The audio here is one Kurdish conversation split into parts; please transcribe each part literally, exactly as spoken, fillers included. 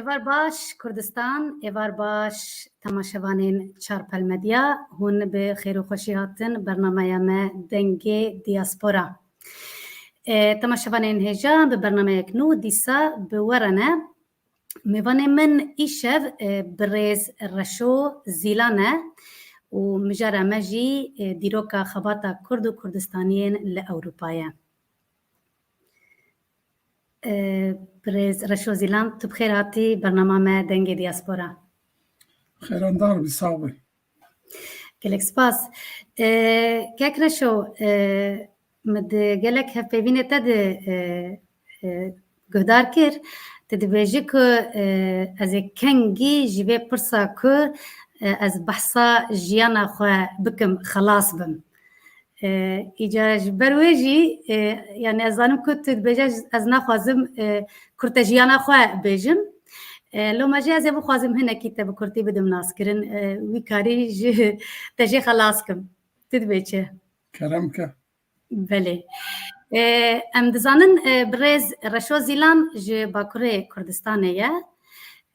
Êvar baş Kurdistan, êvar baş temaşevanên Çarpel Medya, hûn bi xêr û xweşî hatin bernameya me Dengê Diaspora. E, temaşevanên hêja, bi bernameyek nû dîsa bi we re ne. Mêvanê min îşev, e, birêz Reşo Zîlan e û mijara me jî, e, dîroka xebata Kurd û Kurdistaniyên li Ewropa ye. E, birêz Reşo Zîlan, tu bi xêr hatî bernama me Dengê Diaspora. Xêrandar bî, sax bî. Gelek spas. E, kek Reşo, e, min di gelek hevpeyvînê te de, e, e, guhdar kir. Tu dibêjî ku, e, ez ê kengî ji vê pirsa ku, e, ez behsa jiyana xwe bikim, xelas bim. E, îca ji ber wê jî, e, yani ez zanim ku tu dibêje ez naxwazim, e, kurte jiyana xwe bêjim. E, loma jî ez ê bixwazim hinekî te bi kurtî bidim naskirin. E, wî karî ji te jê xelas kim. Tu dibê çi? Kerem ke. Belê. E, em dizanin, e, birêz Reşo Zîlan ji Bakurê Kurdistanê ye.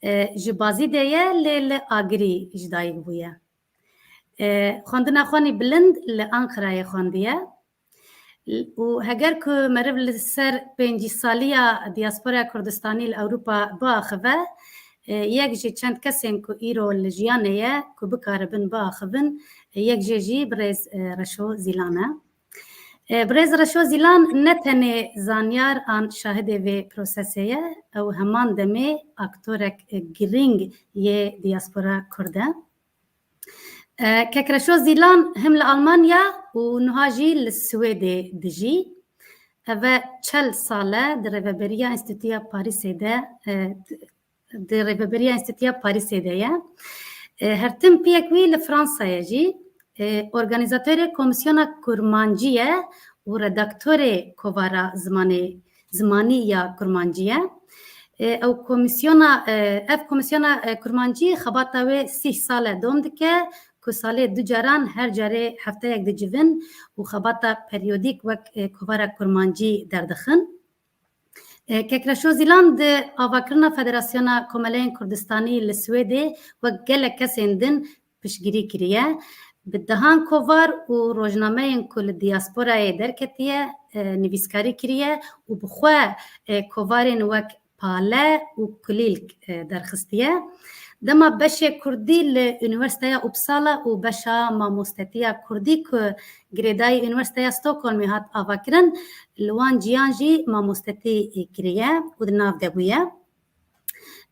E, ji Bazîdê ye, lê li Agirî ji dayik bûye. E, xwendina xwe nî bilind li Anqirayê xwendiye. Û heger ku meriv li ser pêncî saliya diaspora Kurdistanî li Ewropa biaxive, e, yek ji çend kesên ku îro li jiyanê ye ku bikaribin biaxivin, e, yek jê jî birêz, e, Reşo Zîlan e. E, birêz Reşo Zîlan ne tenê zanyar an şahidê vê prosesê ye, ew heman demê aktorek, e, girîng yê diaspora Kurd e. E, Kek Reşo Zîlan him li Almanya û niha jî li Swêdê dijî. Ev e çel sal e di Rêveberiya Enstîtuya Parîsê de, e, di Rêveberiya Enstîtuya Parîsê de ye. E, her tim piyek wî li Fransayê jî, e, organîzatorê Komîsyona Kurmancî ye û redaktorê Kovara Zimanê, Zimanî ya Kurmancî ye. E, ew komîsyona, e, ev komîsyona, e, Kurmancî xebata wê sîh sal e dom dike, ku salê du caran her carê hefteyek dicivin û xebata periyodîk wek, e, Kovara Kurmancî derdixin. E, Kek Reşo Zîlan di avakirina Federasyona Komeleyên Kurdistanî li Swêdê wek gelek kesên din piştgirî kiriye. Bi dehan kovar û rojnameyên ku li diasporayê derketiye, e, nivîskarî kiriye û bi xwe, e, kovarên wek Pale û Kulîlk, e, derxistiye. Dema beşê kurdî li Unîversîteya Uppsala û beşa mamostetiya kurdî ku girêdayî Unîversîteya Stockholmê hat avakirin, li wan ciyan jî mamostetî kiriye û di nav de bûye.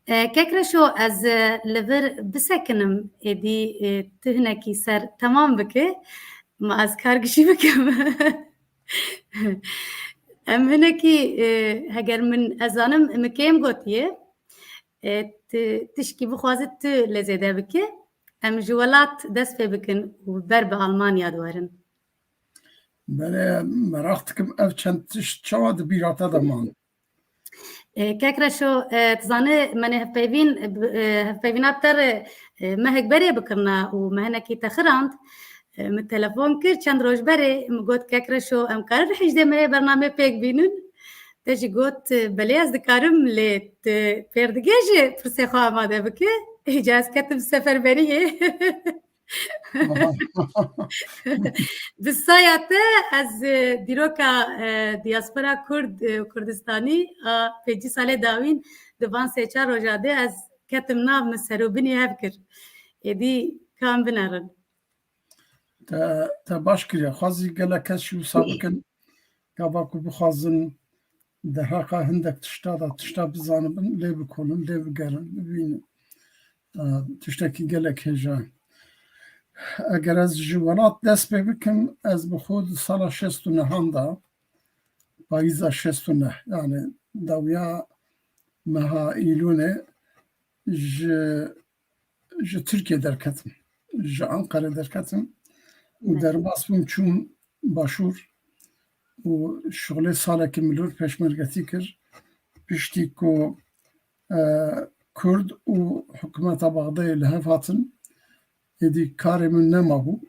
E, Kek Reşo, ez, e, li vir bisekinim, êdî, e, tu hinekî ser temam bike, ma ez kar gişî bikim. Em hinekî, e, heger min, ez zanim, min kêm gotiye, e, tu tişkî bixwaze tu lê zêde bike, em ji welat dest pê bikin û ber bi Almanya diwerin. Belê, meraq dikim ev çend tişt çawa di bîra te de man? E, Kek Reşo, e, tu zanî, me nê hevpeyvîn, e, bi-, e, hevpeyvîna bi te re, e, mehek berê bikirina û me hinekî te xirand. E, min telefon kir çend roj berê, min got, Kek Reşo, em karin hejdê mehê bernamê pêk bînin? Te jî got, e, belê ez dikarim, lê tu pêr digê ji pirsê xwe amade bike. Îca ez ketim seferberiyê. Bi saya te ez, e, dîroka, e, diaspora Kurd, e, Kurdistanî a pêncî salê dawîn di van sê çar roja de ez ketim nav, min ser û binî hev kir. Êdî ka em binerin. Te, te baş kiriye. Xwezî gelek kes jî wisa bikin. Gava ku bixwazin derheqa hindek tişta da tişta bizanibin, lê bikolin, lê bigerin, bibînin. E, tiştekî gelek hêja. Eger ez ji welat dest pê bikim, ez bi xwe di sala şêst û nehan da, payîza şêst û neh, yani dawiya meha Îlûnê ji, ji Tirkiye derketim. Ji Anqere derketim û Evet. derbas bûm, çûm Başûr û şixulê salekî milûr pêşmergetî kir. Piştî ku, e, Kurd û hikûmeta Bexdayê li hev hatin, êdî karê min nemabû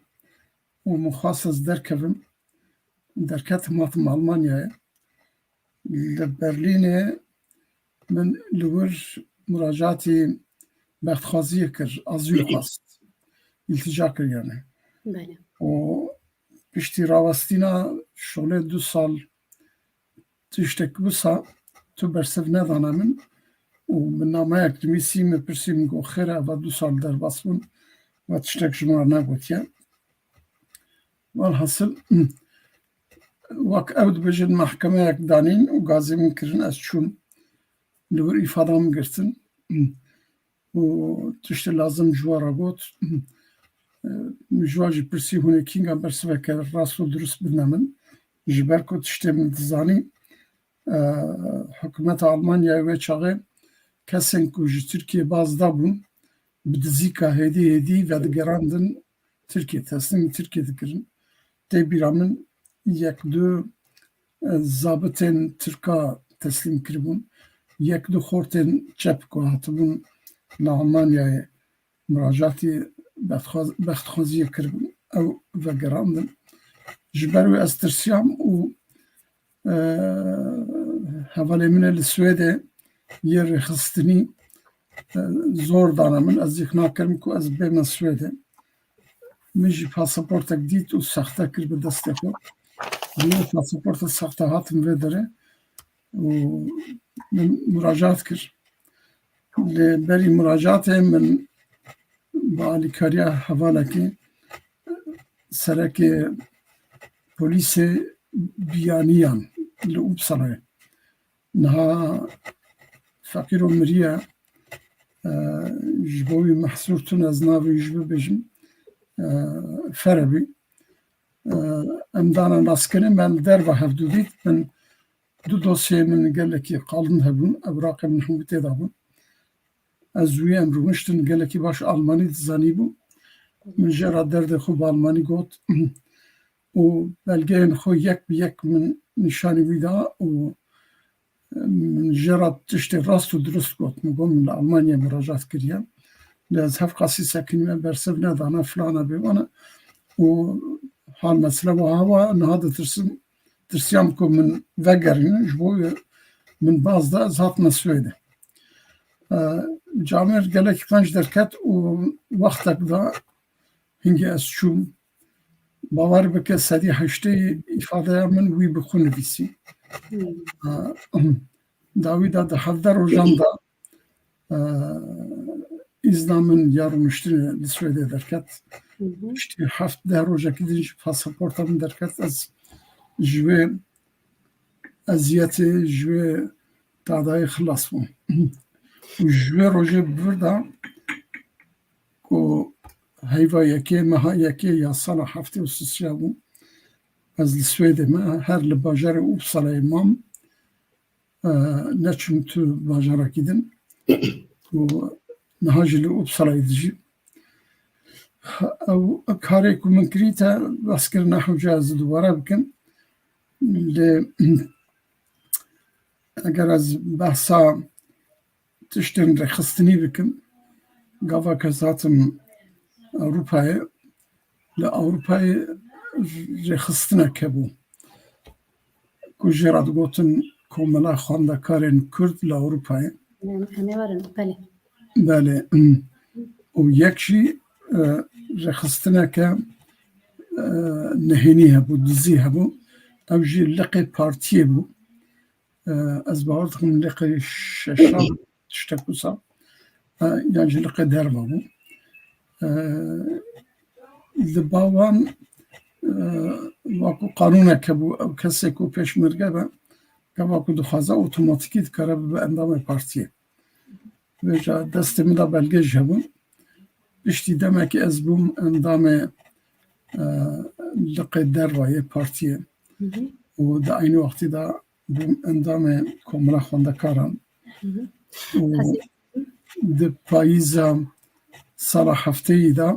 û min xwest ez derkevim. Derketim, hatim Almanyayê. Li Berlînê min li wir muracatî bextxwaziyê kir, azî xwest. Îltîca kir yani. Belê. Û piştî rawestîna şolê du sal tiştek wisa tu bersiv nedane min û min nameyek nivîsî, min pirsî, min got, "Xêr e, eva du sal derbas bûn, we tiştek ji min re negotiye." Welhasil, wek ew dibêjin, mehkemeyek danîn û gazî min kirin, ez çûm. Li wir îfada min girtin û tiştê lazim ji we re got. Min ji we jî pirsî, "Hûn ê kînga bersiveke rast û dirust bidine min?" Ji ber ku tiştê min dizanî, e, hikûmeta Almanyayê wê çaxê kesên ku ji Tirkiyê baz dabûn, bi dizîka hêdî hêdî vedigerandin Tirkiyê, teslîmî Tirkiyê dikirin. Tê bîra min yek du, e, zabitên Tirka teslîm kiribûn. Yek du xortên çep ku hatibûn li Almanyayê muracatî bextxwaz-, bextxwaziyê kiribûn, ew vegerandin. Ji ber wê ez tirsiyam û, e, hevalê min ê li Swêdê yê rêxistinî, e, zor dane min, ez îqna kirim ku ez bême Swêdê. Min jî pasaportek dît û sexte kir bi destê xwe. Bi wê pasaporta sexte hatim vê derê û min muracaat kir. Li berî muracaatê min bi alîkariya hevalekî serekê polîsê biyaniyan li Uppsala'yê. Niha feqîro miriye, e, ji bo wî mehsûr tune ez navê wî jî bibêjim, e, Ferebî. E, em dane naskirin, me li derva hevdû dît, min du dosyeyê min gelekî qalin hebûn, ewraqê min hemû tê de bûn. Ez wî em rûniştin, gelekî baş almanî dizanîbû. Min jê re derdê xwe bi almanî got û belgeyên xwe yek bi yek min nîşanî wî da û min jê re tiştê rast û dirust got. Min got, "Min li Almanyayê muracat kiriye. Lê ez hevqasî sekinîme, bersiv nedane, filane bêwane." Û hal mesele wiha wa, niha ditirsim, tirsiyam ku min vegerînin, ji bo wê min baz da, ez hatime Swêdê. E, camêr gelekî qenc derket û wextek da hingê ez çûm. Bawer bike, sedî heştê îfadeya min wî bi xwe nivîsî. Hmm. E, dawî da di hevdeh rojan da, e, îzna min ya rûniştinê li Swêdê derket. Hı hı. Piştî heft deh rojekî din jî pasaporta min derket. Ez ji wê eziyetê, ji wê tadayê xilas bûm. Û ji wê rojê bi vir de ku heyva yekê, meha yekê ya sala heftê û sisiya bû, ez li Swêdê me, her li bajarê Uppsala'yê mam, e, neçûm tu bajarekî din. Û niha jî li Uppsala'yê dijî. Ew karê ku min kirî te behs kirine, hewce ez dubare bikim. Lê eger ez behsa tiştên rêxistinî bikim, gava ke ez hatim Ewropayê, li Ewropayê rêxistinek hebû ku jê re digotin Komela Xwendekarên Kurd li Ewropayê. Em, em ê werin, belê. Belê. Û yek jî, e, rêxistineke, e, nehênî hebû, dizî hebû. Ew jî liqê partiyê bû. E, ez bawer dikim liqê şeşan tiştek wisa. E, yan jî liqê derva bû. E, li ba wan, e, wekû qanûnek hebû, ew kesê ku pêşmerge be, gava ku dixwaze otomatîkî dikare bibe endamê partiyê. Vêca destê min de belge jî hebûn. Piştî demekê ez bûm endamê, e, liqê derva yê partiyê. Hı hı. Û di eynî wextî de bûm endamê Komela Xwendekaran. Hı hı. Û di payîza sala hefteyî de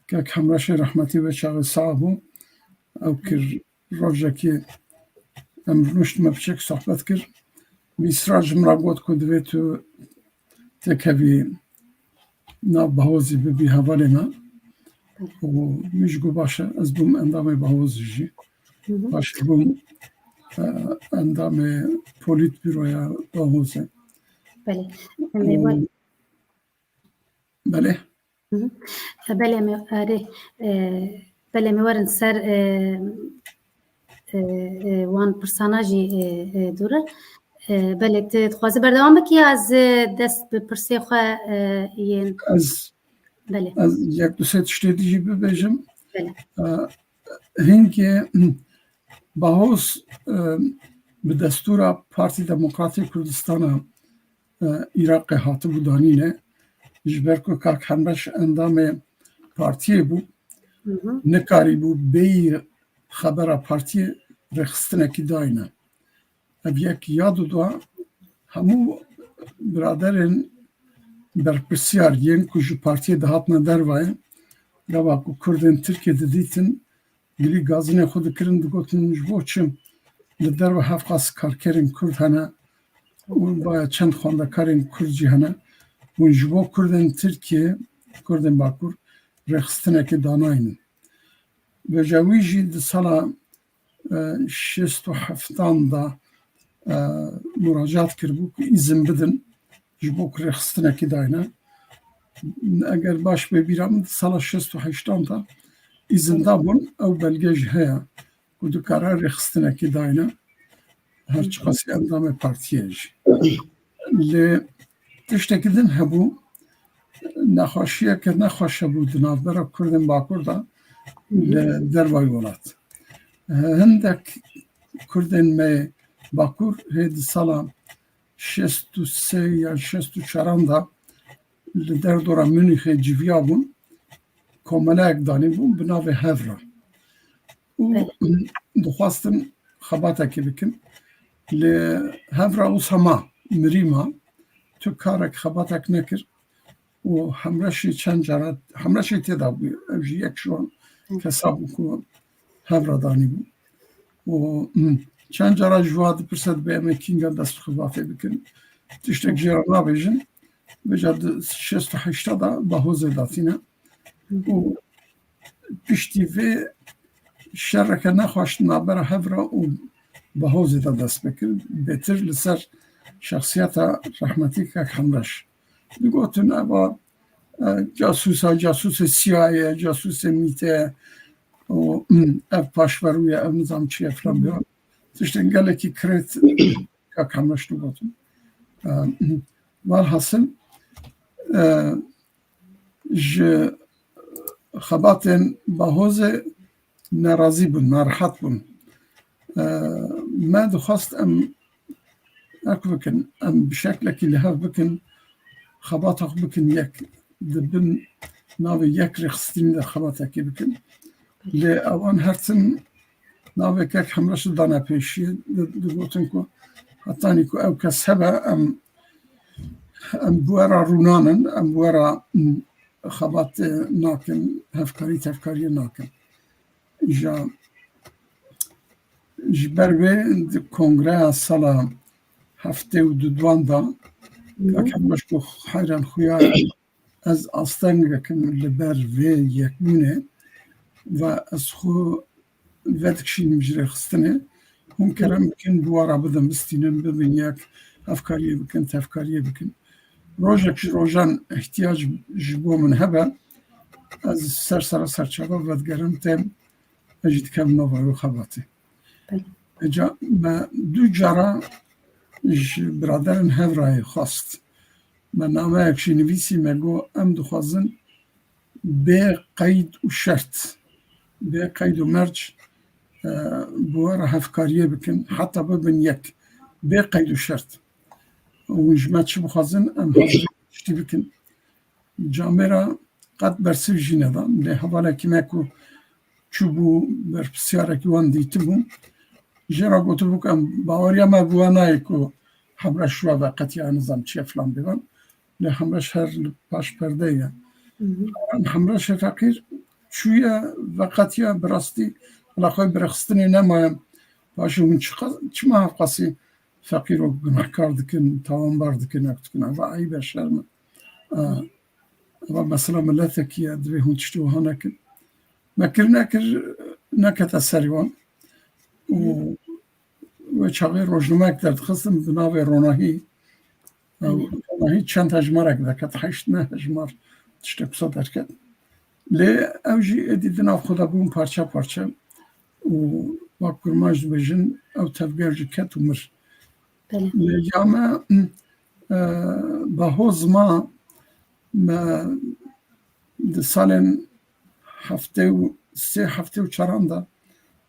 kek Hemreşê rehmetî wê çaxê sax bû. Ew kir rojekê em rûniştime piçek sohbet kir. Vîsra ji min re got ku divê tu têkevî nav Bahozî, bibî hevalê me. Û min jî got, "Baş e." Ez bûm endamê Bahozê jî. Hı hı. Paşê bûm, e, endamê polîtbîroya Bahozê. Belê. Em ê wer- Belê. Hı hı. E, belê, em ê, erê, e, belê, em ê werin ser, e, e, e, wan pirsana jî, e, e, dûr e. E, belê, tu dixwazî berdewam bikî ya ez, e, dest bi pirsê xwe, e, yên? Ez, Belê. Ez yek du sê tiştê dî jî bibêjim. Belê. E, hingê Bahoz, e, bi destûra Partî Demokratî Kurdistana, e, Iraqê hatibû danîne. Ji ber ku kak Hemreş endamê partiyê bû, Hı hı. nikarîbû bêyî xebera partiyê rêxistinekî dayne. Ev yek ya du da hemû biraderên berpirsiyar yên ku ji partiyê dihatine dervayê, gava ku Kurdên Tirkiyê didîtin, gilî gazinê xwe dikirin, digotin, ji bo çi li derve hevqas karkerên Kurd hene û baya çend xwendekarên Kurd jî hene, hûn ji bo Kurdên Tirkiyê, Kurdên Bakur rêxistinekê danaynin. Vêca wî jî di sala, e, şêst û heftan de, e, muracat kiribû ku îzin bidin ji bo ku rêxistinekê dayne. Eger baş bê bîra min, di sala şêst û heştan de îzin dabûn, ew belge jî heye ku dikare rêxistinekê dayne, her çiqasî endamê partiyê jî. Lê tiştekî din hebû, nexweşiyeke nexweş hebû di navbera Kurdên Bakur de li dervayî welat. Hindek Kurdên me Bakur hê di sala şêst û sê yan şêst û çaran de li derdora Munîxê civiyabûn, komeleyek danîbûn bi navê Hevra. Û Belê. dixwastin xebatekê bikin. Lê Hevra wisa ma, mirî ma, tu karek, xebatek nekir. Û Hemreşî çend cara, Hemreşî tê de bû, ev jî yek ji wan Hı. kesa bû ku Hevra danîbû. Û, hı, çend cara ji wa dipirse, dibe em ê kînga dest bi xebatê bikin. Tiştek jê re nabêjin. Vêca di şêst û heşta de Bahozê datîne. Hı hı. Û piştî vê şereke nexweş navbera Hevra û Bahozê de dest pê kir. Bêtir li ser şexsiyeta rehmetî kek Hemreş. Digotin eva, e, casûsa, casûsê C I A ye, casûsê mîte ye û, hmm, ev paşverû ye, ev nizam çi ye filan biyan. Tiştên gelekî kirêt kak Hemreş digotin. E, hmm, Walhasil, e, ji xebatên Bahozê nerazî bûn, nerehet bûn. E, me dixwest em ek bikin, em bi şeklekî li hev bikin, xebata xwe bikin yek, di bin navê yek rêxistinî de xebatekê bikin. Lê ewan her tim navê kek Hemreşî dane pêşiyê, di-, digotin ku hetanî ku ew kes hebe, em, em bi we re rûnanin, em bi we re, m, xebat, e, nakin, hevkarî tevkariyê nakin. Îja ji ber vê di kongreya sala heftê û duduan de Hı. kak Hemreş ku heyran xuya ez astengek im li ber vê yekbûnê ve ez xwe vedikişînim ji rêxistinê. Hûn kerem bikin, bi we re bidin, bistînin, bibin yek, hevkariyê bikin, tevkariyê bikin. Rojek ji rojan ihtiyac ji bo min hebe, ez ser sera serçava vedigerim, têm, ez jî dikevim nava wê xebatê. Belê. Eca me du cara ji biraderên Hevrayê xwest. Me nameyek jî nivîsî, me got, em dixwazin bê qeyd û şert, bê qeyd û merc, e, bi we re hevkariyê bikin, heta bibin yek, bê qeyd û şert. Hûn ji me çi bixwazin, em hazir tiştî bikin. Camêra qet bersiv jî nedan. Lê hevalekî me ku çûbû, berpirsiyarekî wan dîtibû, jê re gotibû ku em, baweriya me bi we nayê ku Hemreş ji we veqetiya, nizam çi ye filan bêvan. Lê Hemreş her li paş perdeyê ye. Hı hı. Hemreşê feqîr çûye, veqetiya, bi rastî bila xwe bi rêxistinê nemaye. Paşê hûn çiqa-, çima hevqasî feqîrok gunehkar dikin, tawanbar dikin, ew dikin? Eva eyb e, şerm e. E, eva mesela miletekî ye, divê hûn tiştê wiha nekin. Me kir nekir, nekete serî wan. Û wê çaxê rojnamek derdixistin bi navê Ronahî. Ew, belê, wellahî çend hejmarek derket, heşt neh hejmar tiştek wisa derket. Lê ew jî êdî di nav xwe de bûn parçe parçe û wek kurmanc dibêjin, ew tevger jî ket û mir. Belê. Lê ya me, e, Baho Zima me di salên heftê û sê, heftê û çaran de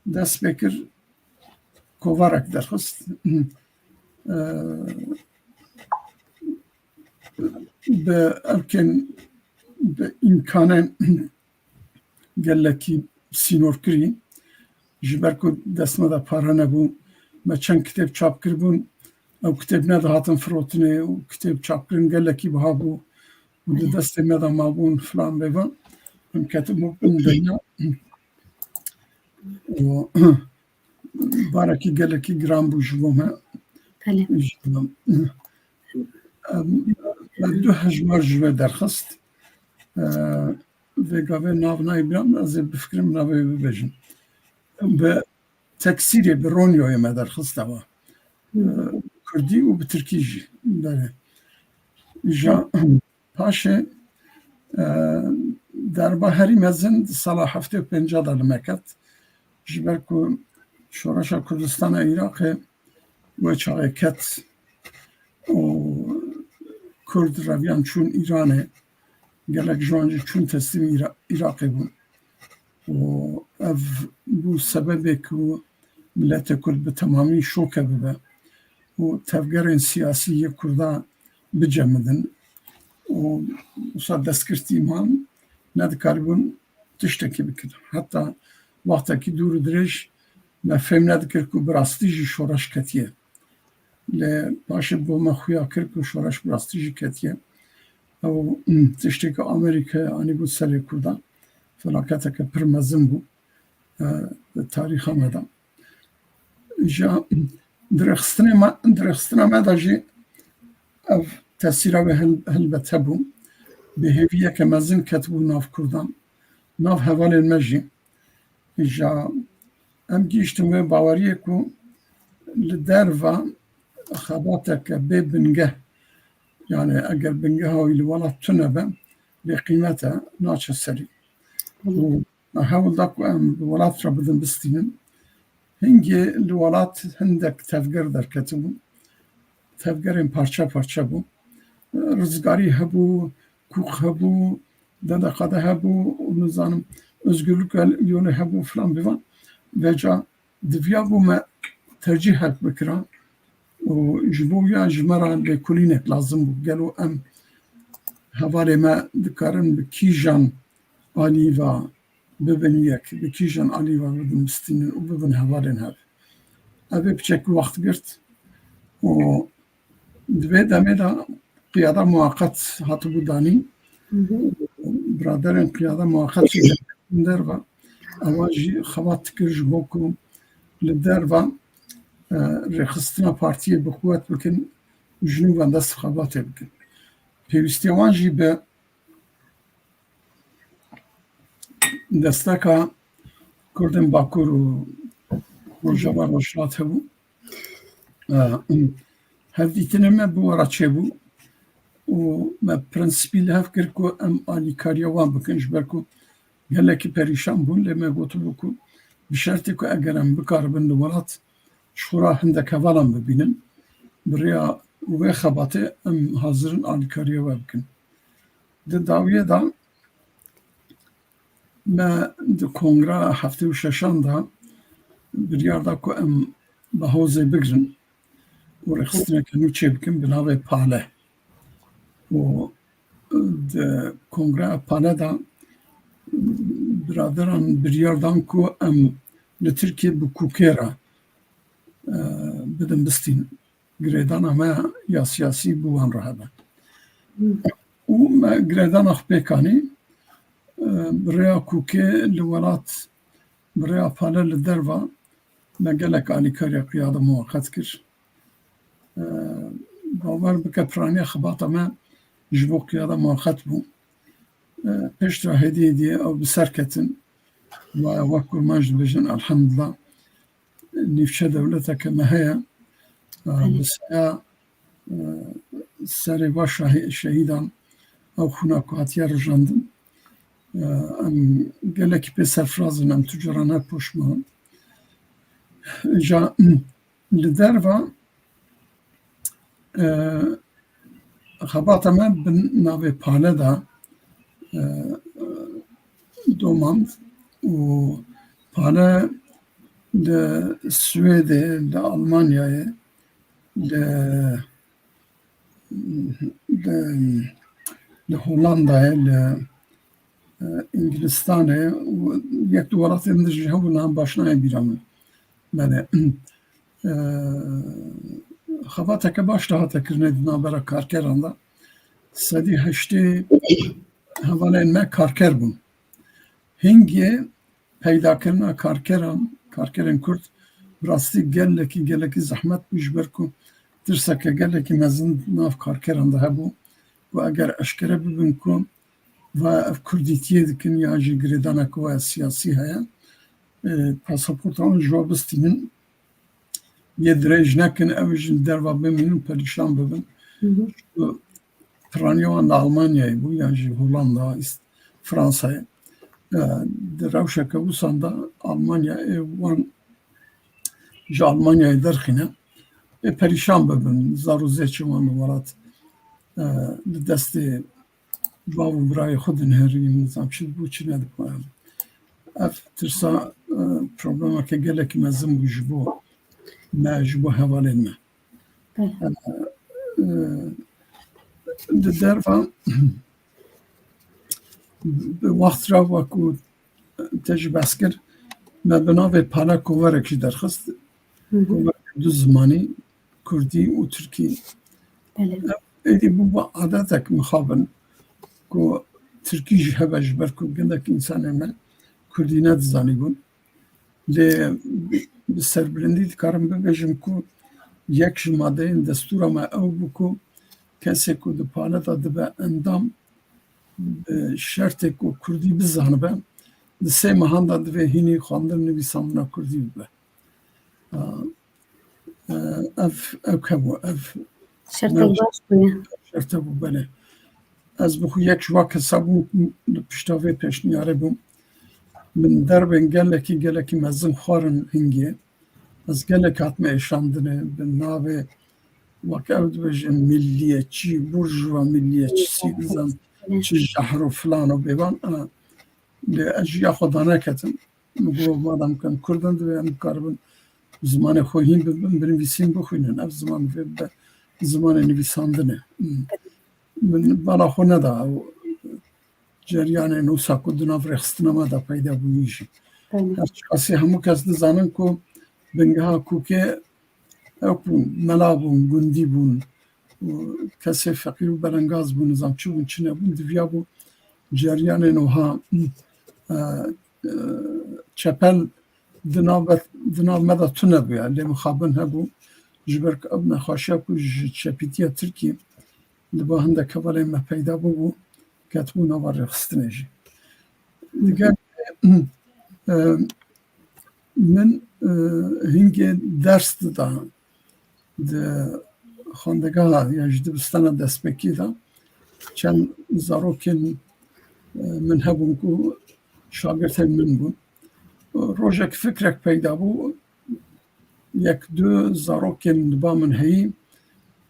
dest pê kir, kovarek derxist. E, bi erkên, bi îmkanên gelekî sînorkirî, ji ber ku dest me de pare nebû, me çend kitêb çap kiribûn, ew kitêb nedihatin firotinê û kitêb çapkirin gelekî biha bû û di destê me de mabûn filan bêvan, em ketibû bin dinya. Û barekî gelekî giran bû ji bo me. Belê. Ji bo me. Em, me du hejmar ji wê derxist. E, vê gavê nav nayê bira min, ez ê bifikirim navê wê bibêjim. Bi teksîrê, bi ronyoyê me derxist ewa. E, kurdî û bi tirkî jî. Belê. Îja paşê, e, derba herî mezin di sala heftê û pênc de li me ket. Ji ber ku Şoreşa Kurdistana Iraqê wê çaxê ket û Kurd reviyan çûn Îranê, gelek ji wan jî çûn teslîmî Îra-, Iraqê bûn. Û ev bû sebebê ku miletê Kurd bi temamî şoke bibe û tevgerên siyasî yê Kurda bicemidin. Û wisa destgirtî man nedikaribûn tiştekî bikin. Heta wextekî dûr û dirêj me fêm nedikir ku bi rastî jî şoreş ketiye. Lê paşê bo me xuya kir ku şoreş bi rastî jî ketiye. Ew, tiştê ku Amerîkayê anîbû serê Kurdan, felaketeke pir mezin bû, e, di tarîxa me de. Ji dirêxistinê me, dirêxistina me de jî ev tesîra wê hil-, hilbet hebû. Bêhêviyeke mezin ketibû nav Kurdan, nav hevalên me jî. Îja em gihîştin wê baweriyê ku li derva xebateke bê bingeh, yani eger bingeha wî li welat tune be, bêqîmet e, naçe serî. Û me hewl da ku em bi welat re bidin bistînin. Hingê li welat hindek tevger derketibû. Tevgerên parçe parçe bû. Rizgarî hebû, kûk hebû, D D K D hebû û nizanim Özgürlük Yolu hebû filan bivan. Veca diviya bû me tercîhek bikira û ji bo ya ji me re lêkolînek lazim bû. Gelo em hevalê me dikarin bi kîjan alî ve bibin yek, bi kîjan alî ve bibin bistînin û bibin hevalên hev. Ev ê piçek wext girt û di vê demê de qiyada muwaqet hatibû danîn. Hı hı. Biraderên qiyada muwaqet jî derketin derve. Ewa jî xebat dikir ji bo ku li derve, e, rêxistina partiyê bi quwet bikin û ji nû ve dest xebatê bikin. Pêwîstiya wan jî bi desteka Kurdên Bakur û Rojava Rojhilat hebû. E, hevdîtinê me bi we re çêbû û me prensîpî li hev kir ku em alîkariya wan bikin, ji ber ku gelekî perîşan bûn, lê me gotibû ku bi şertê ku eger em bikaribin li welat ji xwe re hindek hevalan bibînin, bi rêya wê xebatê em hazir in alîkariya we bikin. Di dawiyê de me di kongra heftê û şeşan de biryar da ku em Bahozê bigrin û rêxistineke nû çêbikin bi navê Pale. Û di kongra Pale de biraderan biryar dan ku em li Tirkiyê bi kûkê re, e, bidin bistîn. Girêdana me ya siyasî bi wan re hebe. Û me girêdana xwe pêk anî, e, bi rêya kûkê li welat, bi rêya Pale li derva me gelek alîkariya qiyada muwaqet kir. E, bawer bike piraniya xebata me ji bo qiyada muwaqet bû. E, piştre hêdî hêdî ew bi ser ketin. Waya wek kurmanc dibêjin, elhamdulillah. Nîvçe dewleteke me heye. E, bi saya, e, serê va şahî-, şehîdan, ew xûna ku hatiye rijandin. E, em gelekî pê serfiraz in, em tu cara ne poşman. Îja li derva, e, xebata me bi navê Pale de, e, domand û Pale li Swêdê, li Almanyayê, li, li, li Hollandayê, li, e, Îngilistanê û yek du welatên din jî hebû, niha baş nayê bîra min. Belê. E, xebateke baş de hate kirinê di navbera karkeran de. Sedî heştê hevalên me karker bûn. Hingê peydakirina karkeran, karkerên Kurd, bi rastî gelekî, gelekî zehmet bû, ji ber ku tirseke gelekî mezin di nav karkeran de hebû ku eger eşkere bibin ku va ev Kurdîtiyê dikin yan jî girêdaneke we siyasî heye, e, pasaporta wan ji we bistînin, yê dirêj nekin, ew jî li derva bimînin, perîşan bibin. Hı hı. Piraniya wan li Almanyayê bû, yan jî Holanda, Îs-, Fransayê. E, di rewşeke wisan de Almanya ê wan ji Almanyayê derxîne. Ê perîşan bibin, zar û zêçên wan li welat, e, li destê bav û birayê xwe dinihêrîn, nizam çi dibû, çi nedibû. Ev tirsa, e, problemeke gelekî mezin bû ji bo me, ji bo hevalên me. Belê. E, e, di derva bi wext re, wekî te jî behs kir, me bi navê Pale kovarek jî derxist. Hı hı. Kovarek du zimanî, Kurdî û Tirkî. Belê. Ev êdî bû bi adetek mixabin ku Tirkî jî hebe, ji ber ku gelek însanên me Kurdî nedizanîbûn. Lê bi serbilindî dikarim bibêjim ku yek ji madeyên destûra me ew bû ku kesê ku di Pale de dibe endam, bi şertê ku Kurdî bizanibe, di sê mehan de divê hînî xwendin nivîsandina Kurdî bibe. A, e, ev, ew hebû, ev Şertek ne- baş bûye. Şerte bû, belê. Ez bi xwe yek ji wa kesa bûm, li pişta vê pêşniyarê bûm. Min derbên gelekî, gelekî mezin xwarin hingê. Ez gelek hatime êşandinê, bi navê, wek ew dibêjin, milliyetçî, burjuva milliyetçî, nizam çi jehr û filan û bêvan. A, lê ez jî ya xwe daneketim. Min got, madem ku em Kurd in, divê em bikaribin zimanê xwe hîn bibin, binivîsîn, bixwînin. Ev ziman divê bibe zimanê nivîsandinê. Min bala xwe neda ew ceryanên wisa ku di nav rêxistina me de peyda bûyî jî. Belê. Her çiqasî hemû kes dizanin ku bingeha Kûkê ew bûn, mela bûn, gundî bûn, û kesê feqîr û belengaz bûn, nizam çi bûn, çi nebûn, diviyabû ceryanên wiha, e, e, çepel di nav, di nav me de tune bûye, lê mixabin hebû, ji ber ku ev nexweşiya ku ji çepîtiya Tirkî li ba hindek hevalên me peyda bûbû, ketibû nava rêxistinê jî. Digel, e, min, e, hingê ders dida di xwendegeha ya ji dibistana destpêkê de, çend zarokên, e, min hebûn ku şagirtên min bûn. Rojek fikrek peyda bû, yek du zarokên li ba min heyî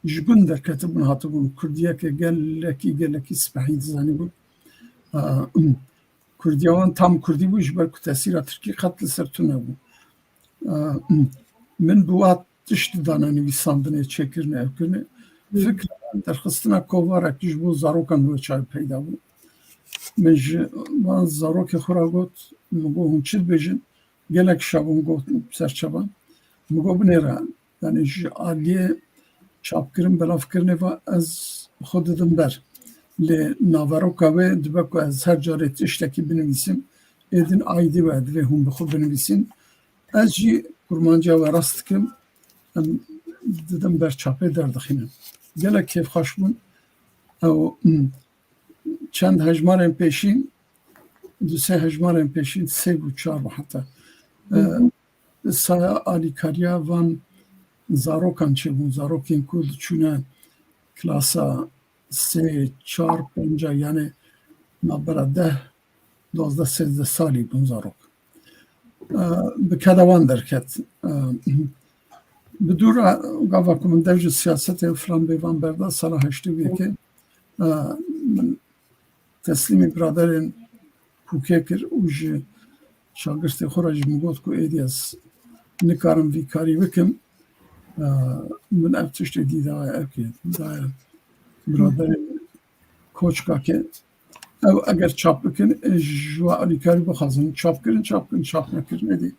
ji gund derketibûn, hatibûn. Kurdiyeke gelekî, gelekî spehî dizanîbûn. A, Kurdiya wan tam Kurdî bû, ji ber ku tesîra Tirkî qet li ser tune bû. A, min bi wa tişt dane nivîsandinê, çêkirinê, ev kirinê. Hı. Fikra derxistina kovarek ji bo zarokan wê çaxê peyda bû. Min ji van zarokê xwe re got, min got, hûn çi dibêjin? Gelek şev hûn got ser çavan. Min got, binêre. Yani ji aliyê çapkirin, belavkirinê ve ez xwe didim ber. Lê naveroka wê dibe ku ez her carê tiştekî binivîsim, êdin aîdî we divê hûn bi xwe binivîsin. Ez jî kurmanciya we rast dikim, em didim ber çapê derdixînim. Gelek kêfxweş bûn. Ew, hmm, çend hejmarên pêşîn, du sê hejmarên pêşîn, sê bû, çar bû heta. Hı hı. E, saya alîkariya van zarokan çêbûn, zarokên ku diçûne klasa sê, çar, pênca, yani navbera deh, duwazdeh, sêzdeh salî bûn zarok. E, bi keda wan derket. E, bi dû re gava ku min dev ji siyasetê û filan bêvan berda, sala heştê û yekê, e, min teslîmî biraderên pûkê kir û ji şagirtê xwe re jî min got ku êdî ez nikarim vî karî bikim. E, min ev tiştê dî daye, ev kê daye biraderên koçka ke ew eger çap bikin, e, ji we alîkarî bixwazin, çap kirin, çap kirin, çap nekirin, êdî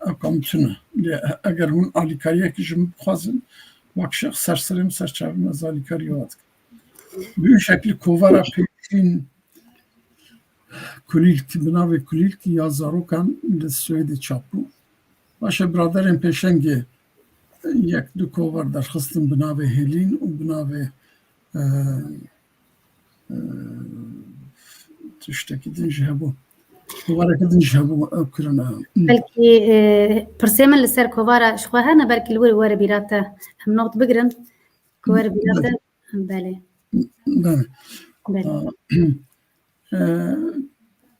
ew kam tune. Lê eger hûn alîkariyekî ji min bixwazin, wek şexs ser serê min, ser çavê min, ez alîkariya we dikim. Bi wî şeklî kovara pêşîn Kulîlk, bi navê Kulîlk ya zarokan li Swêdê çap bû. Paşê biraderên pêşengê yek du kovar derxistin bi navê Hêlîn û bi navê, e, e, tiştekî din jî hebû. Kovareke din jî hebû, ew kirine. Belkî, e, pirsê min li ser kovara ji xwe hene, belkî li wir were bîra te. Em not bigirin. Ku were bîra te. Belê. Belê. Belê. Aa, e,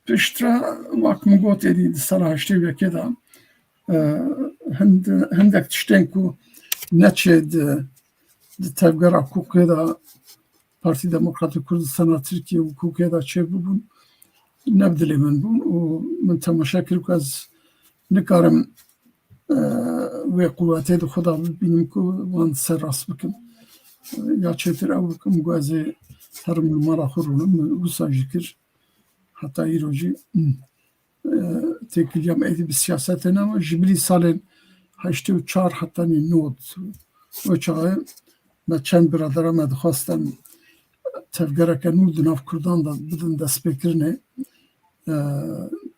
piştre, wek min got, êdî di sala heştê û yekê de, e, hind-, hindek tiştên ku neçê di, di tevgera kûkê de, Partî Demokratîk Kurdistana Tirkiye û kûkê de çêbûbûn, ne bi dilê min bûn û min temaşe kir ku ez nikarim e, wê quwetê di xwe de bibînim ku wan ser rast bikim. Ya çêtir ew bikim, ku ez ê herim li mala xwe rûnim, min wisa jî kir. Heta îro jî, e, têkiliyam êdî bi siyasetê nema. Ji bilî salên heştê û çar hetanî nod, o çaxê me çend biradera me dixwest em tevgereke nû di nav Kurdan de bidin destpêkirinê. E,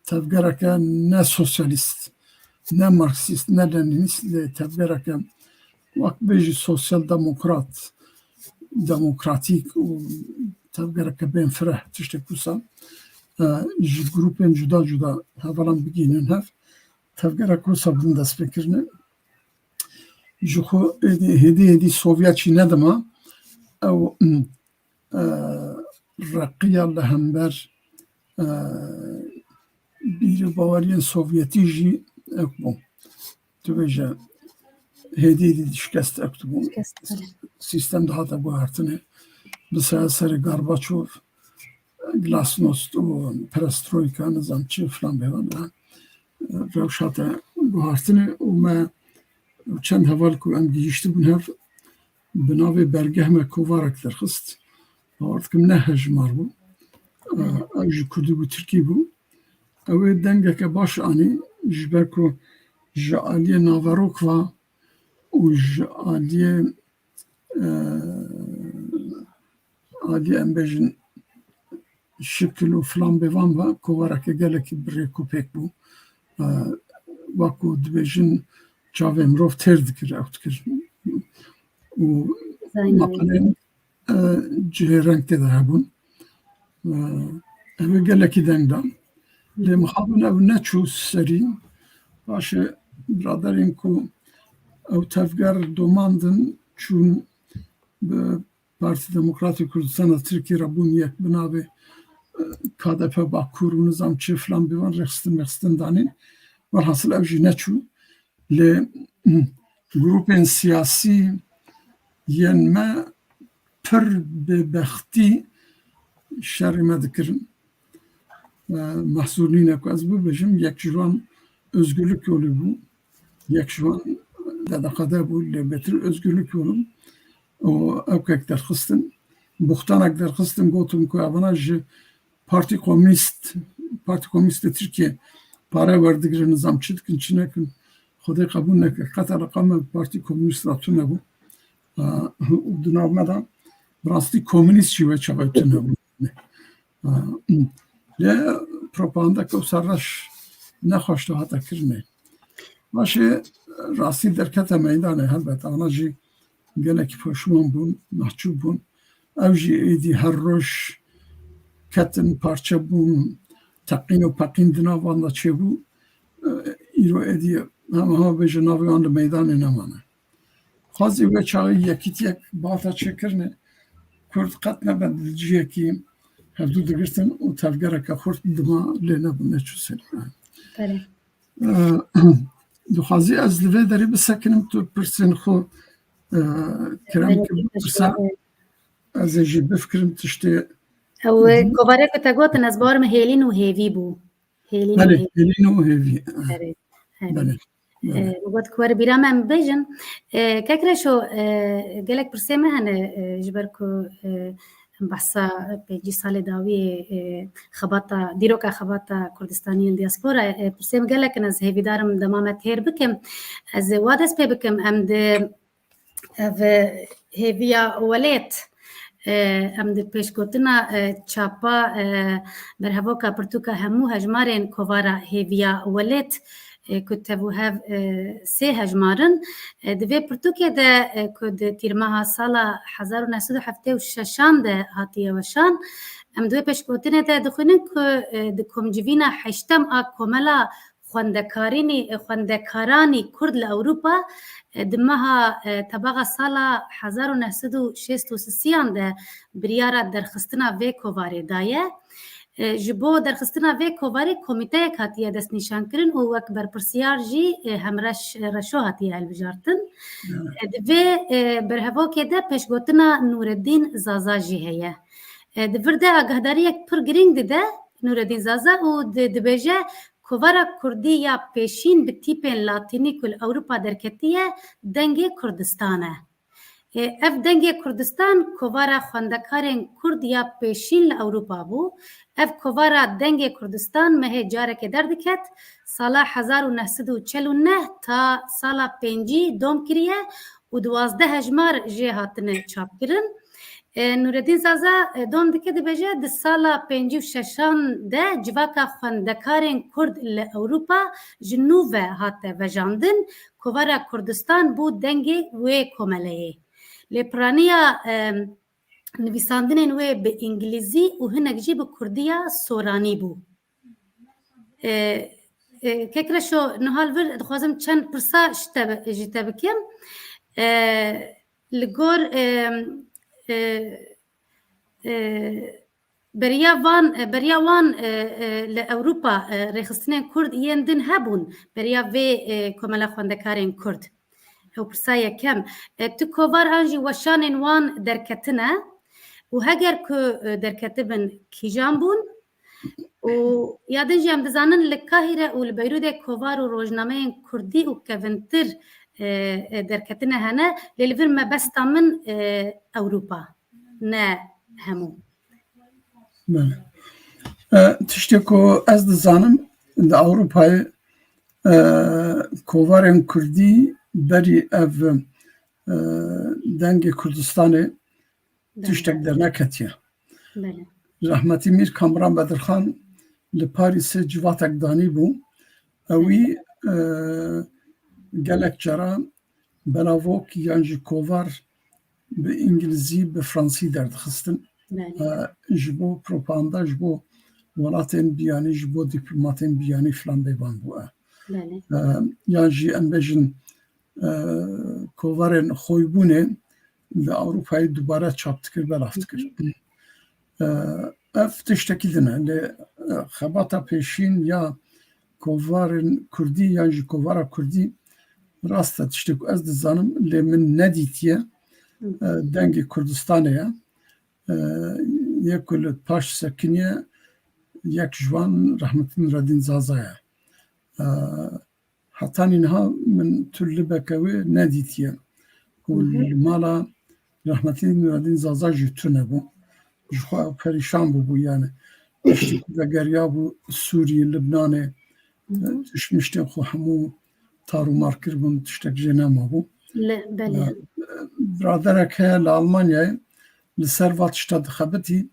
tevgereke ne sosyalîst, ne marksîst, ne lenînîst, lê tevgereke wek bêjî sosyal demokrat, demokratîk û tevgereke bên fireh, tiştek wisa, e, ji grûpên cuda cuda hevalan bigihînin hev, tevgereke wisa bidin destpêkirinê. Ji xwe êdî, hêdî hêdî Sovyet jî nedima, ew, e, reqiya li hember, e, bîr û baweriyên Sovyetî jî ew bû. Tu bêje, hêdî hêdî şikest ew bû. Şikest, belê. Sîstem dihate guhertinê. Bi ser-, serê Gorbaçov, glasnost û perestroyka, nizam çi filan bêvan, e, rewş hate guhertinê û me çend heval ku em gihîştibûn hev, bi navê Bergeh me kovarek derxist. Bawer dikim ne hejmar bû. E, ew ji kurdî bû, tirkî bû. Ew ê dengeke baş anî, ji ber ku ji aliyê naverok ve û ji aliyê, e, aliyê, em bêjin, şikil û filan bêvan ve kovareke gelekî bi rêk û pêk bû. E, wek ku dibêjin, çavê mirov têr dikir, ew dikir. Û Zayin maqalên, e, cihê reng tê de hebûn. E, ev ê gelekî deng da. Lê mixabin ew neçû serî. Paşê biraderên ku ew tevger domandin, çûn bi Partî Demokratîk Kurdistana Tirkiyê re bûn yek bi navê, e, K D P Bakur û nizam çi filan bêvan rêxistin mêxistin danîn. Welhasil ew jî neçû. Lê, hmm, grûpên siyasî yên me pir bêbextî şerê me dikirin. E, mehzûr nîne ku ez bibêjim, yek ji wan Özgürlük Yolu bû. Yek ji wan D D K D bû, lê bêtir Özgürlük Yolu. Û ew kek derxistin. Buxtanek derxistin, gotin ku evana ji Partî Komînîst, Partî Komînîst de Tirkiye pare werdigirin, nizam çi dikin, çi nekin. Xwedê qebûl neke. Qet eleqa me bi Partî Komînîst re tune bû. E, û di nav me de bi rastî komînîst jî wê çaxê tune bû. Lê propagandeke wisa reş nexweş dihate kirinê. Paşê rastî derkete meydanê, helbet ana jî gelekî poşman bûn, mehcûb bûn. Ew jî êdî her roj ketin, parçe bûn, teqîn û peqîn di nav wan de çêbû. Îro êdî hema hema bêje navê wan li meydanê nemane. Xwazî wê çaxê yekîtiyek bata çêkirine, Kurd qet nebe di cihekî hevdû digirtin û tevgereke xurt dima lê nebû, neçû ser. Belê. Dixwazî ez li vê derê bisekinim, tu pirsên xwe, e, kerem kir, pirsa, ez ê jî bifikirim tiştê. Ew, e, kovarê ku te gotin, ez bawer me hêlîn û hêvî bû. Hêlîn û hêvî. Belê, hêlîn û hêvî. Belê, belê. Belê. E, min got ku were bîra me em bêjin. E, Kek Reşo, e, gelek pirsê me hene, e, ji ber ku, e, em behsa pêncî salê dawiyê, e, xebata, dîroka xebata Kurdistaniyê li diaspora, e, pirsê min gelek in, ez hêvîdar im dema me têr bikim. Ez ê wa dest pê bikim, em di ev, e, hêviya welêt, e, em di pêşgotina, e, çapa, e, berhevoka pirtûka hemû hejmarên kovara hêviya welêt, e, ku tev û hev, e, sê hejmar in. E, di vê pirtûkê de, e, ku di tîrmeha sala hezar û neh sed û heftê û şeşan de hatiye weşan, em di wê pêşgotinê de dixwînin ku, e, di komcivîna heştem a Komela Xwendekarînî, e, Xwendekaranî Kurd li Ewropa, e, di meha, e, tebaxa sala hezar û neh sed û şêst û sisiyan de biryara derxistina vê kovarê daye. E, ji bo derxistina vê kovarê komîteyek hatiye destnîşankirin û wek berpirsiyar jî, e, Hemreş Reşo hatiye hilbijartin. Evet. E, di vê, e, berhevokê de pêşgotina Nûreddîn Zaza jî heye. E, di vir de agahdariyek pir girîng dide Nûreddîn Zaza û di-, dibêje, kovara kurdî ya pêşîn bi tîpên latînî ku li Ewropa derketiye, Dengê Kurdistan e. E, ev Dengê Kurdistan kovara xwendekarên kurd ya pêşîn li Ewropa bû. Ev kovara Dengê Kurdistan mehê carekê derdiket, sala hezar û neh sed û çel û neh ta sala pêncî dom kiriye û duwazdeh hejmar jê hatine çapkirin. E, Nûreddîn Zaza, e, dom dike, dibêje, di sala pêncî û şeşan de civaka xwendekarên kurd li Ewropa ji nû ve hate vejandin. Kovara Kurdistan bû dengê wê komeleyê. Lê piraniya, e, nivîsandinên wê bi îngilîzî û hinek jî bi kurdiya soranî bû. E, e, Kek Reşo, niha li vir dixwazim çend pirsa ji te, ji te bikim. E, li gor, e, e, e, beriya van, e, beriya wan, e, e, li Ewropa, e, rêxistinên kurd yên din hebûn, beriya vê, e, komela xwendekarên kurd? Ew pirsa yekem. E, tu kovar an jî weşanên wan derketine û heger ku, e, derketibin, kîjan bûn? Û ya din jî em dizanin li Kahîre û li Beyrûdê kovar û rojnameyên kurdî û kevintir, e, e, derketine hene, lê li vir mebesta min, e, Ewropa, ne hemû. Belê. E, tiştê ku ez dizanim, di Ewropayê, e, kovarên kurdî berî ev, e, Dengê Kurdistanê Belê. tiştek derneketiye. Belê. Rehmetî Mîr Kamran Bedirxan li Parîsê civatek danîbû. Ewî, e, gelek cara belavok yan jî kovar bi îngilîzî, bi fransî derdixistin. Belê. E, ji bo propaganda, ji bo welatên biyanî, ji bo dîplomatên biyanî filan bêvan bû. E. Belê. E, yan jî em bêjin, e, kovarên xoybûnê li Ewropayê dubare çap dikir, belav dikir. E, ev tiştekî din e. Lê, e, xebata pêşîn ya kovarên kurdî yan jî kovara kurdî, rast e, tiştê ku ez dizanim, lê min nedîtiye. E, Dengê Kurdistanê ye. E, yek ku li paş sekiniye, yek ji wan rehmetî Nureddîn Zaza ye. E, Hetanî niha min tu libeke wê nedîtiye. Û Hı hı. li mala rehmetî Nureddîn Zaza jî tune bû. Ji xwe ew perîşan bûbû yani. Tiştê ku vegeriya bû Sûriyê, Libnanê, Hı hı. tişt-, miştên xwe hemû tar û mar kiribûn, tiştek jê nemabû. Le, belê. E, biraderek heye li Almanyayê, li ser va tişta dixebitî,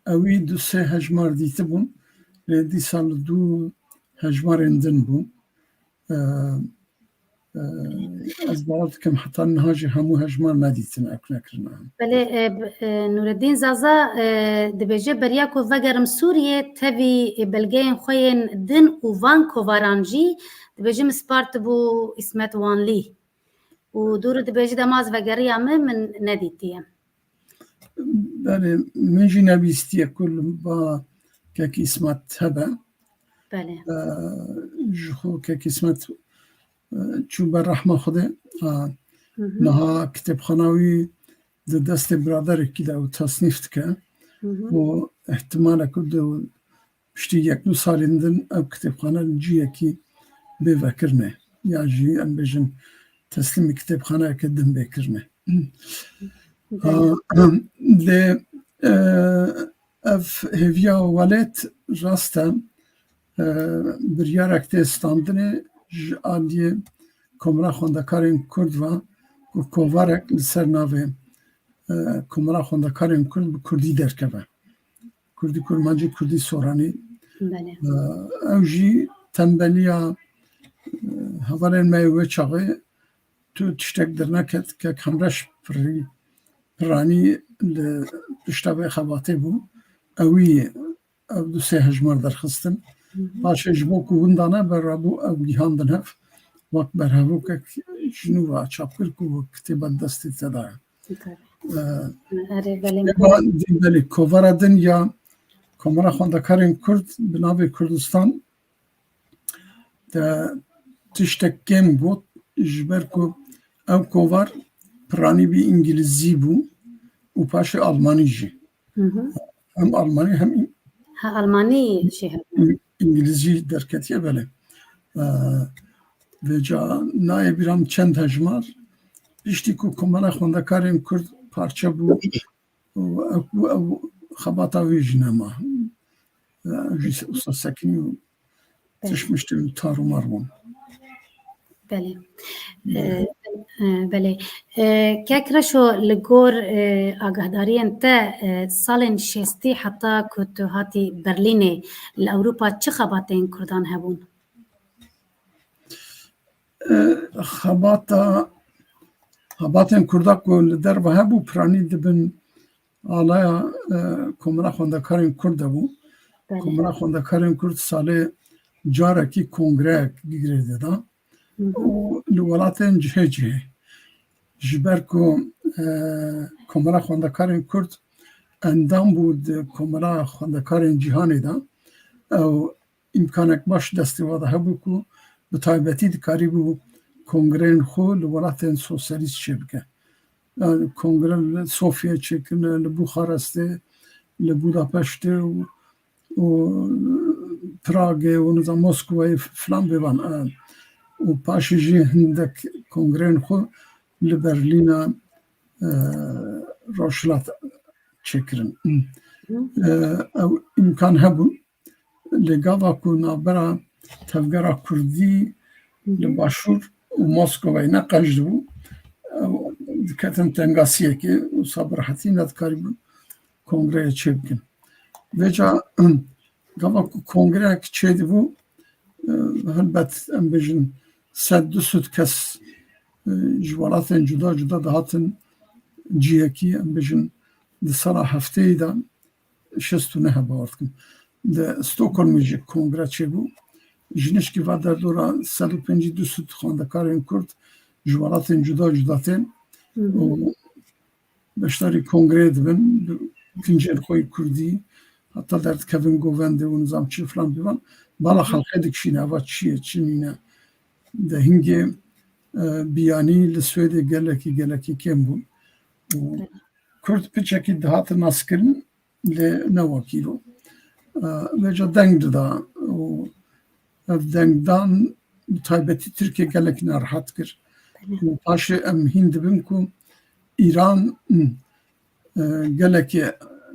ewî du sê hejmar dîtibûn, lê dîsa li du hejmarên din bûn. E, e, ez bawer dikim heta niha jî hemû hejmar nedîtin, ew nekirine. Belê, e, b-, e, Nûreddîn Zaza, e, dibêje, beriya ku vegerim Sûriyê, tevî, e, belgeyên xwe yên din û van kovaran jî, dibêje, min spartibû Îsmet Wanlî. û dûr dibêjî dema ez vegeriya min, min nedîtiye. Belê, min jî nebîstiye ku li ba Kek Îsmet hebe. Belê. Ee, ji xwe Kek Îsmet, e, çû ber rehma Xwedê. A, Hı hı. Niha kitêbxana wî di destê biraderekî de û tesnîf dike. Hı hı. Û ihtimale ku di piştî yek du salên din ev kitêbxane li ciyekî bê vekirinê. Ya jî em bêjin teslîmî kitêbxaneyeke din bê kirine. Ha, Belê. Lê, e, ev hêviya welêt rast e. E, biryarek tê standinê ji aliyê Komela Xwendekarên Kurd ve ku kovarek li ser navê, e, Komela Xwendekarên Kurd bi kurdî derkeve. Kurdî kurmancî, kurdî soranî. Belê. E, ew jî tembeliya, e, hevalên me yê wê çaxê, tu tiştek derneket, Kek Hemreş Pirî, Piranî li pişta vê xebatê bû. Ewî ev du sê hejmar derxistin. Hı hı. Paşê ji bo ku winda nebe, rabû ew gihandin hev, wek berhevokek ji nû ve çap kir ku kitêba destê te de ye. Tabii. Ee, Erê, belê. Eva dî, belê, kovara din ya Komara Xwendekarên Kurd bi navê Kurdistan de tiştek kêm got, ji ber ku ew kovar piranî bi îngilîzî bû û paşê almanî jî. Hı hı. Hem almanî hem Ha, almanî jî hebû. Îng-, îngilîzî derketiye, belê. Ee, vêca nayê bîra min çend hejmar, piştî ku Komara Xwendekarên Kurd parçe bû, û ew, ew xebata wê jî nema. Ew jî se-, wisa sekinî û Belê. Tişt mişt û tar û mar bûn. Belê. Belê. E, e, belê. E, Kek Reşo, li gor, e, agahdariyên te, e, salên şêstî heta ku tu hatî Berlînê, li Ewropa çi xebatên Kurdan hebûn? E, xebata, xebatên Kurda ku li derve hebû, piranî dibin alaya, e, Komela Xwendekarên Kurd de bû. Belê. Komela Xwendekarên Kurd salê carekî kongreyek girê dida. Hı hı. Û li welatên cihê cihê. Ji ber ku, e, Komela Xwendekarên Kurd endam bû di Komela Xwendekarên Cîhanê de, ew îmkanek baş destê we de hebû ku bi taybetî dikarîbû kongreyên xwe li welatên sosyalîst çêbike. Yani kongre li Sofya çêkirine, li Buxarestê, li Budapeştê û, û Pragê û nizam Moskovayê filan bêvan. E, û paşê jî hindek kongreyên xwe li Berlîna, e, Rojhilat çêkirin. Hı. E, ew îmkan hebûn. Lê gava ku navbera tevgera Kurdî li Hı hı. Başûr û Moskovayê neqej dibû, ew diketin tengasiyekê, wisa bi rehetî nedikarîbûn kongreyê çêbikin. Vêca gava ku kongreyek çêdibû, e, helbet em bêjin sed du sed kes, e, ji welatên cuda cuda dihatin cihekî, em bêjin di sala hefteyê de şêst û neh e, bawer dikim. Di Stockholmê jî kongre çêbû. Ji nişkî va derdora sed û pêncî du sed xwendekarên Kurd ji welatên cuda cuda tên Hı hı. û beşdarî kongreyê dibin, bi kincên xwe yê Kurdî, heta derdikevin govendê û nizam çi filan bêvan. Bala Hı. xelkê dikişîne, eva çi ye, çi nîne. De hingê, e, biyanî li Swêdê gelekî, gelekî kêm bûn. Û Evet. Kurd piçekî dihate naskirin, lê ne wekî îro. E, vêca deng dida û ev dengdan bi taybetî Tirkiye gelekî nerehet kir. Belê. Û paşê em hîn dibin ku Îran, e, gelekî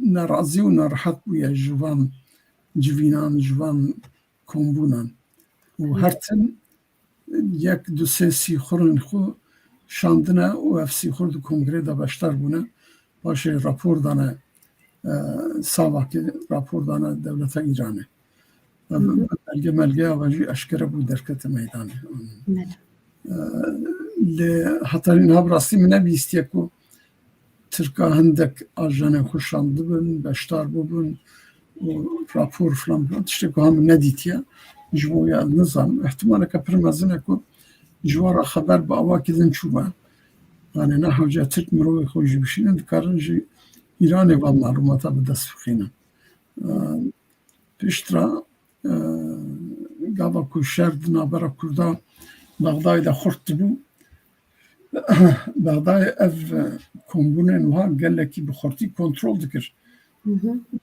nerazî û nerehet bûye ji van civînan, ji van kombûnan. Û Hı. her tim yek du sê sîxurên xwe şandine û ev sîxur di kongreyê de beşdar bûne. Paşê rapor dane, e, Savakê rapor dane dewleta Îranê. Ev Hı hı. belge melge ava jî eşkere bû, derkete meydanê. Evet. E, lê heta niha bi rastî min nebihîstiye ku Tirka hindek ajanên xwe şandibin, beşdar bûbin û rapor filan bibin. Tiştê ku ha min nedîtiye, ji bo ya nizanim. Îhtimaleke pir mezin e ku ji wan re xeber bi awakî din çûbe. Yanî ne hewce Tirk mirovê xwe jî bişînin, dikarin ji Îranê van malûmata bi dest bixînin. E, Piştre, e, gava ku şer di navbera Kurda Bexdayê de xurt dibû, Bexdayê ev kombûnên wiha gelekî bi xurtî kontrol dikir.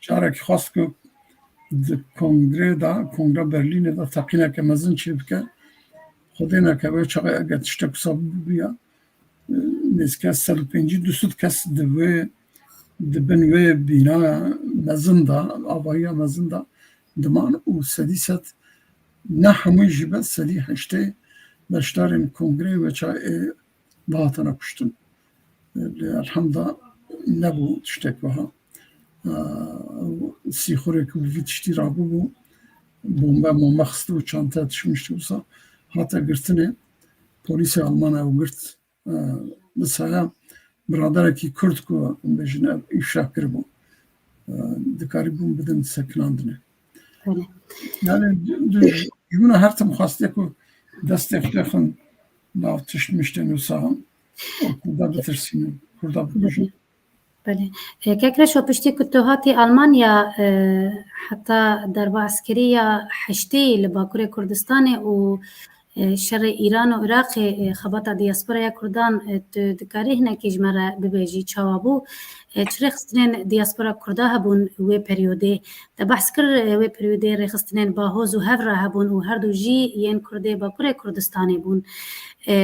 Carekî xwest ku di kongrê de, Kongra Berlînê de teqîneke mezin çêbike. Xwedê neke wê çaxê eger tiştek wisa bibûya, nêzîkî sed û pêncî du sed kes di wê, di bin wê bîna mezin de, avahiya mezin de diman û sedî sed ne hemû jî be sedî heştê beşdarên kongreyê wê çaxê bihatine kuştin. Lê elhemda nebû tiştek wiha. Sîxurê ku bi vî tiştî rabûbû, bombe mombe xistibû çante, tişt mişt wisa hate girtinê. Polîsê Alman ew girt. Bi saya biraderekî Kurd ku em bêjin ev îfşa kiribû, dikarîbûn bidin sekinandinê. Belê. Yani du-, du-, ji min re her tim xwestiye ku destê xwe bixin nav tişt miştên wisa û Kurda bitirsînin, Kurda bikujin. Belê. E, Kek Reşo, piştî ku tu hatî Almanya, e, heta derba eskerî ya heştê li Bakurê Kurdistanê û, e, şerê Îran û Iraqê, e, xebata diasporaya Kurdan, e, tu dikarî hinekî ji me re bibêjî çawa bû? E, çi rêxistinên diaspora Kurda hebûn wê periyodê? Te behs kir, e, wê periyodê rêxistinên Bahoz û Hevra hebûn û her du jî yên Kurdê Bakurê Kurdistanê bûn. E,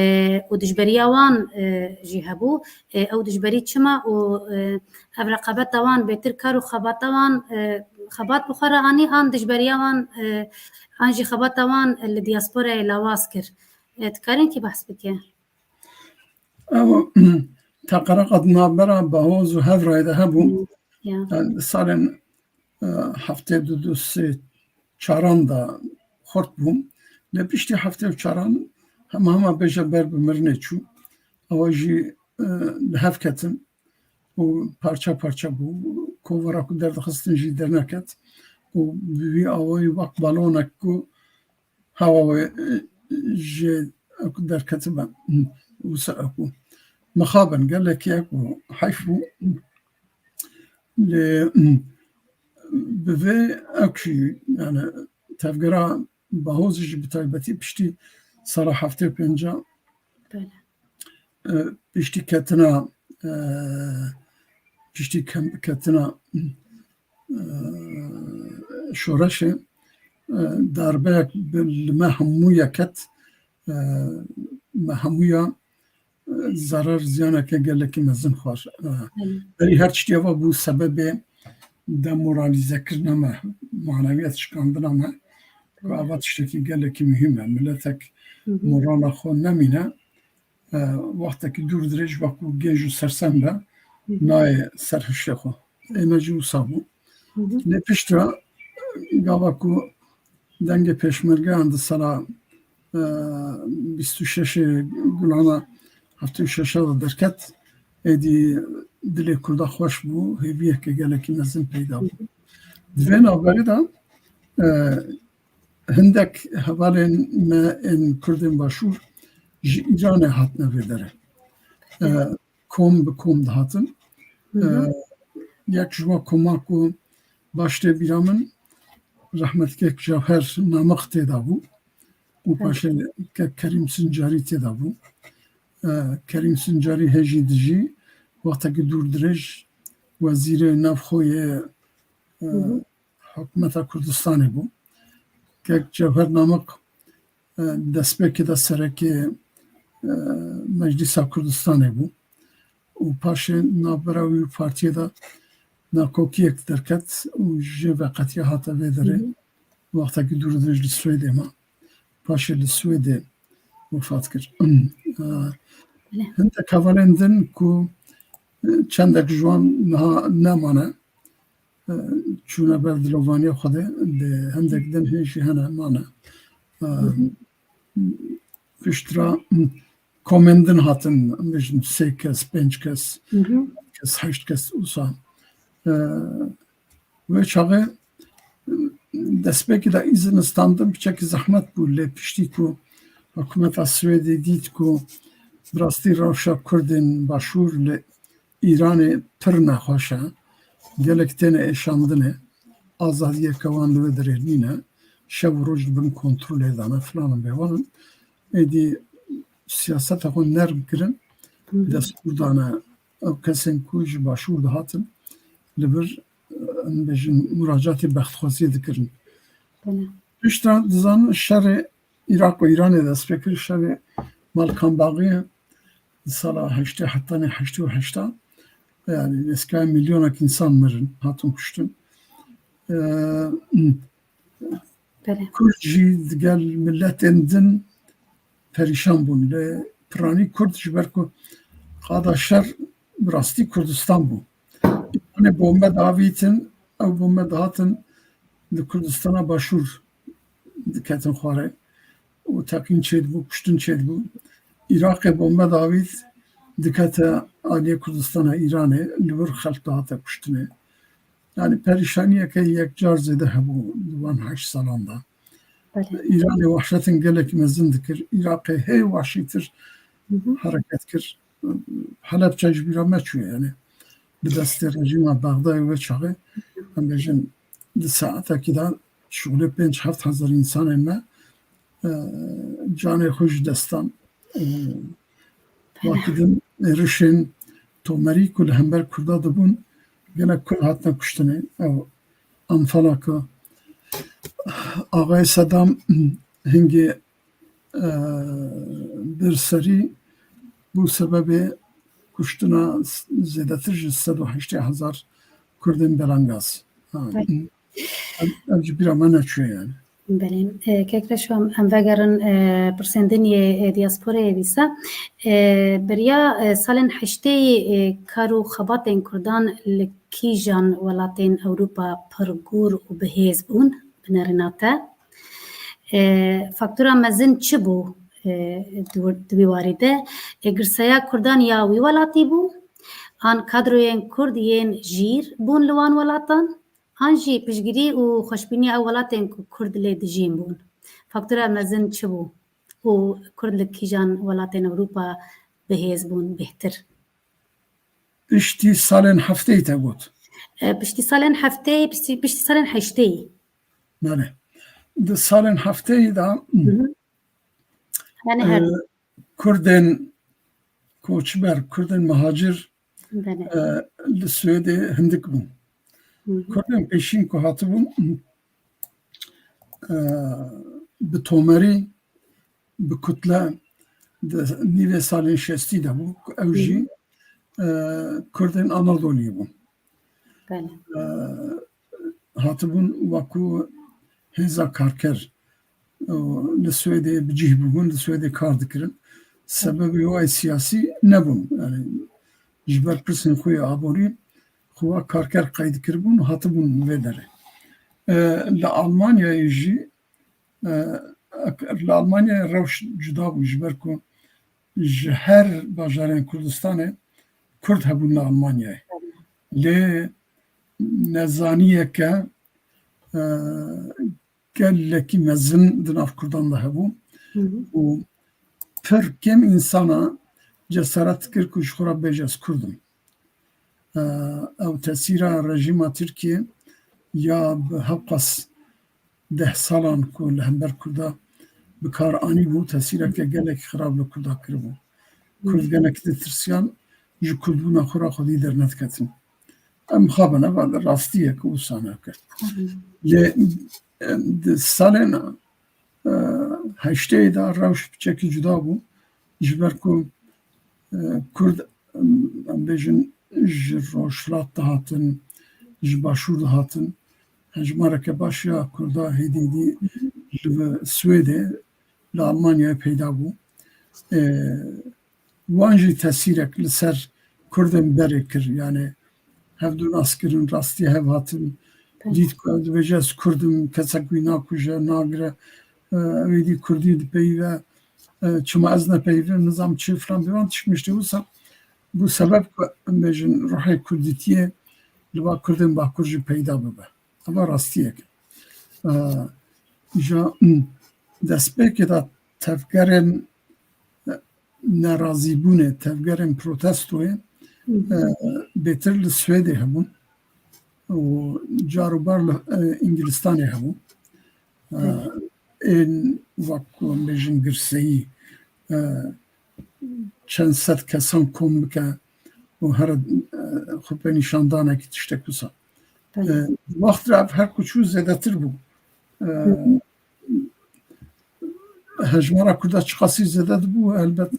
û dijberiya wan, e, jî hebû. E, ew dijberî çima û, e, ev reqabeta wan bêtir kar û xebata wan, e, xebat bi xwe re anî an dijberiya wan, e, an jî xebata wan li diasporayê lawaz kir? E, dikarî hinekî behs bike? Ew teqereqa di navbera Bahoz û Hevrayê de hebû. Ya. Yani di salên, e, heftê du du sê çaran de xurt bû. Lê piştî heftê û çaran hema hema bêje ber bi mirinê çû. Ewa jî, e, li hev ketin û parça parça bû. Kovara ku derdixistin jî derneket û bi wî awayî wek balonek ku hewa wê, e, jê derketibe. Wisa ku mixabin gelekî ku heyf bû. Lê bi vê ew jî, yani tevgera Bahozê jî bi taybetî piştî sala heftê û pênc, Belê. e, piştî ketina, e, piştî kem-, ketina, e, şoreşê, e, darbeyek bi, li me hemûye ket, e, me hemûya, e, zarar, ziyaneke gelekî mezin xwar. E, Belê. Berî her tiştî eva bû sebebê demoralîzekirina me, manewiyet şikandina me. Ku ava tiştekî gelekî muhîm e. Miletek Hı hı. morala xwe nemîne, e, wextekî dûr dirêj wekû gêj û sersem be, Hı hı. nayê ser hişê xwe. Ê me jî wisa bû. Hı hı. Lê piştre gava ku dengê pêşmergeyan di sala, e, bîst û şeşê Gulana heftê û şeşa de derket, êdî dilê Kurda xweş bû, hêviyeke gelekî mezin peyda bû. Di vê navberê de, e, hindek hevalên me ên Kurdên Başûr ji Îranê hatine vê derê. E, kom bi kom dihatin. Hı hı. E, yek ji wan koma ku baş tê bîra min, rehmetkek Cewher Namiq tê de bû û Evet. paşê kek Kerîm Sincarî tê de bû. E, Kerîm Sincarî hê jî dijî, wextekî dûr dirêj wezîrê navxwe yê, e, Hı hı. hikûmeta Kurdistanê bû. Kek Cewher Namiq, e, destpêkê de serekê, e, Meclîsa Kurdistanê bû û paşê navbera wî û partiyê de nakokiyek derket û jê ve qetiya hate vê derê. Hı hı. Wextekî dûr dirêj li Swêdê ma. Paşê li Swêdê wefat kir. E, Belê. Hindek hevalên din ku, e, çendek ji wan niha nemane, e, çûne ber dilovaniya Xwedê, lê hindek din hê jî hene mane. E, Hı hı. piştre, komên din hatin, em bêjin sê kes, pênc kes, Hı hı. kes, heşt kes wisa. E, wê çaxê, e, destpêkê de îzin standin piçekî zehmet bû, lê piştî ku hikûmeta Swêdê dît ku Bi rastî rewşa Kurdên Başûr li Îranê pir nexweş e. Gelek têne êşandinê. Azadiyeke wan li wê derê nîne. Şev û roj li bin kontrolê de ne, filan û bêwan in. Êdî siyaseta xwe nerm kirin. Destûr dane ew kesên ku ji Başûr dihatin li vir, em bêjin, muracatê bextxwaziyê dikirin. Pişta dizanin şerê Iraq û Îranê dest pê kir, şerê Malkambaxiyê di sala heştê hetanê heştê û heşta, yani nêzîkî milyonek însan mirin, hatin kuştin. Ee, Kurd jî digel miletên din perîşan bûn. Li piranî Kurd ji ber ku qada şer bi rastî Kurdistan bû. Îranê bombe davîtin, ew bombe dihatin li Kurdistana Başûr diketin xwarê û teqîn çêdibû, kuştin çêdibû. Iraqê bombe davît dikete aliyê Kurdistana Îranê, li wir xelk dihate kuştinê. Yani perîşaniyeke yekcar zêde hebû di wan heşt salan de. Belê. Îranê wahşetên gelek mezin dikir. Iraqê hê wahşîtir hereket kir. Helepçe ji bîra me çûye yani. Bi destê rejîma Bexdayê wê çaxê, em bêjin di saetekî de şixulê pênc heft hezar însanên me, e, canê xwe ji dest dan. E, Wekî din êrişên tomerî ku li hember Kurda dibûn, gelek Kurd hatine kuştinê. Ew Anfala ku Axayê Sedam hingê, e, bir serî bû sebebê kuştina zêdetir ji sed û heştê hezar Kurdên belengaz. Ha. Ev, ev ji bîra me neçûye yani. Belê. E, kek Reşo, em, em vegerin, e, pirsên din yê, e, diasporayê dîsa. E, beriya, e, salên heştê, e, kar û xebatên Kurdan li kîjan welatên Ewropa pir gûr û bihêz bûn, bi nerîna te? E, faktora mezin çi bû, e, di wir-, di wî warî de? E, girseya Kurdan ya wî welatî bû? An kadroyên Kurd yên jîr bûn li wan welatan? An jî piştgirî û xweşbîniya ew welatên ku Kurd lê dijîn bûn? Faktora mezin çi bû? Û Kurd li kîjan welatên Ewropa bihêz bûn, bêhtir? Piştî salên hefteyî te got? E, piştî salên hefteyî, piştî, piştî salên heşteyî. Belê. Di salên hefteyî de, Hı hı. Yani her e, Kurdên koçber, Kurdên muhacir, Belê. e, li Swêdê hindik bûn. Hı hı. Kurdên pêşîn ku hatibûn, e, bi tomerî, bi kutle di nîvê salên şêstî de bû. Ew Hı hı. jî, e, Kurdên Anadoliyê bûn. Belê. E, hatibûn wekû hêza karker, e, li Swêdê bi cih bûbûn, li Swêdê kar dikirin. Sebebê wê siyasî nebûn. Yani, ji ber pirsên xwe yê aborî, xwe wek karker qeyd kiribûn û hatibûn vê derê. E, li Almanyayê jî, e, li Almanyayê rewş cuda bû, ji ber ku ji her bajarên Kurdistanê Kurd hebûn li Almanyayê. Lê nezaniyeke, e, gelekî mezin di nav Kurdan de hebû Hı hı. û pir kêm însana cesaret dikir ku ji xwe re bêje ez Kurd im. E, ew tesîra rejîma Tirkiyê ya bi hewqas deh salan ku li hember Kurda bi kar anîbû, tesîreke gelek xirab li Kurda kiribû. Kurd gelek ditirsiyan, ji Kurdbûna xwe re xwedî dernediketin. Em mixabin, ev rastiyek û wisa nake. Lê, e, di salên, e, heşteyê de rewş piçekî cuda bû. Ji ber ku, e, Kurd, em, em bêjin, ji rojhilat dihatin, ji başûr dihatin. Hejmareke baş ya Kurda hêdî hêdî li Swêdê, li Almanyayê peyda bû. E, wan jî tesîrek li ser Kurdên berê kir. Yani hevdû nas kirin, rastî hev hatin. Belê. Dît ku ew dibêje ez Kurd im, kesek wî nakuje, nagire, e, ew êdî Kurdî dipeyive, e, çima ez nepeyivim, nizam çi filan, bêvan tişt miştê wisa bû sebeb ku em bêjin ruhê Kurdîtiyê li ba Kurdên Bakur jî peyda bibe. Eva rastiyek e. E, îja, hmm, destpêkê de tevgerên, e, nerazîbûnê, tevgerên protestoyê, Hı hı. e, bêtir li Swêdê hebûn û carobar li, e, Îngilistanê hebûn. E, Evet. Ên wek ku em bêjin girseyî, e, çend sed kesan kom bike û here, e, xwe pê nîşandanekî tiştek wisa. Evet. E, wext re ev her ku çû zêdetir bû. E, Hı hı. Hejmara Kurda çiqasî zêde dibû, helbet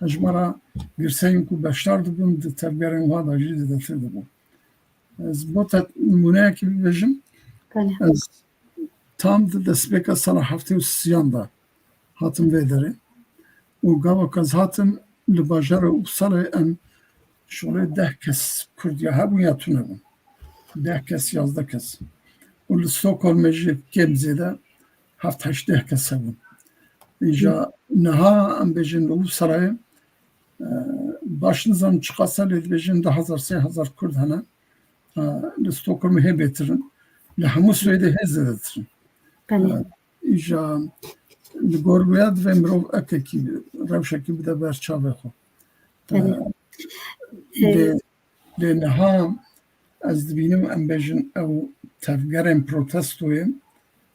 hejmara girseyên ku beşdar dibûn di tevgerên wiha de jî zêdetir dibû. Ez bo te nimûneyekî bibêjim. Belê. Ez tam di destpêka sala heftê û sêyan de hatim vê derê. Û gava ku ez hatim li bajara Uppsalê em şolê deh kes Kurd ya hebûn ya tune bûn. Deh kes, yazdeh kes. Û li Stockholmê jî kêm zêde heft heşt deh kes hebûn. Îja niha em bêjin li Uppsalê, e, baş nizanim çiqas e lê dibêjin du hezar sê hezar Kurd hene. E, li Stockholmê hê bêtir in. Li hemû Swêdê hê zêdetir in. Belê. E, îja li gor wê ya divê mirov ekekî, rewşekî bide ber çavê xwe. Belê. E, lê, lê niha ez dibînim, em bêjin, ew tevgerên protestoyê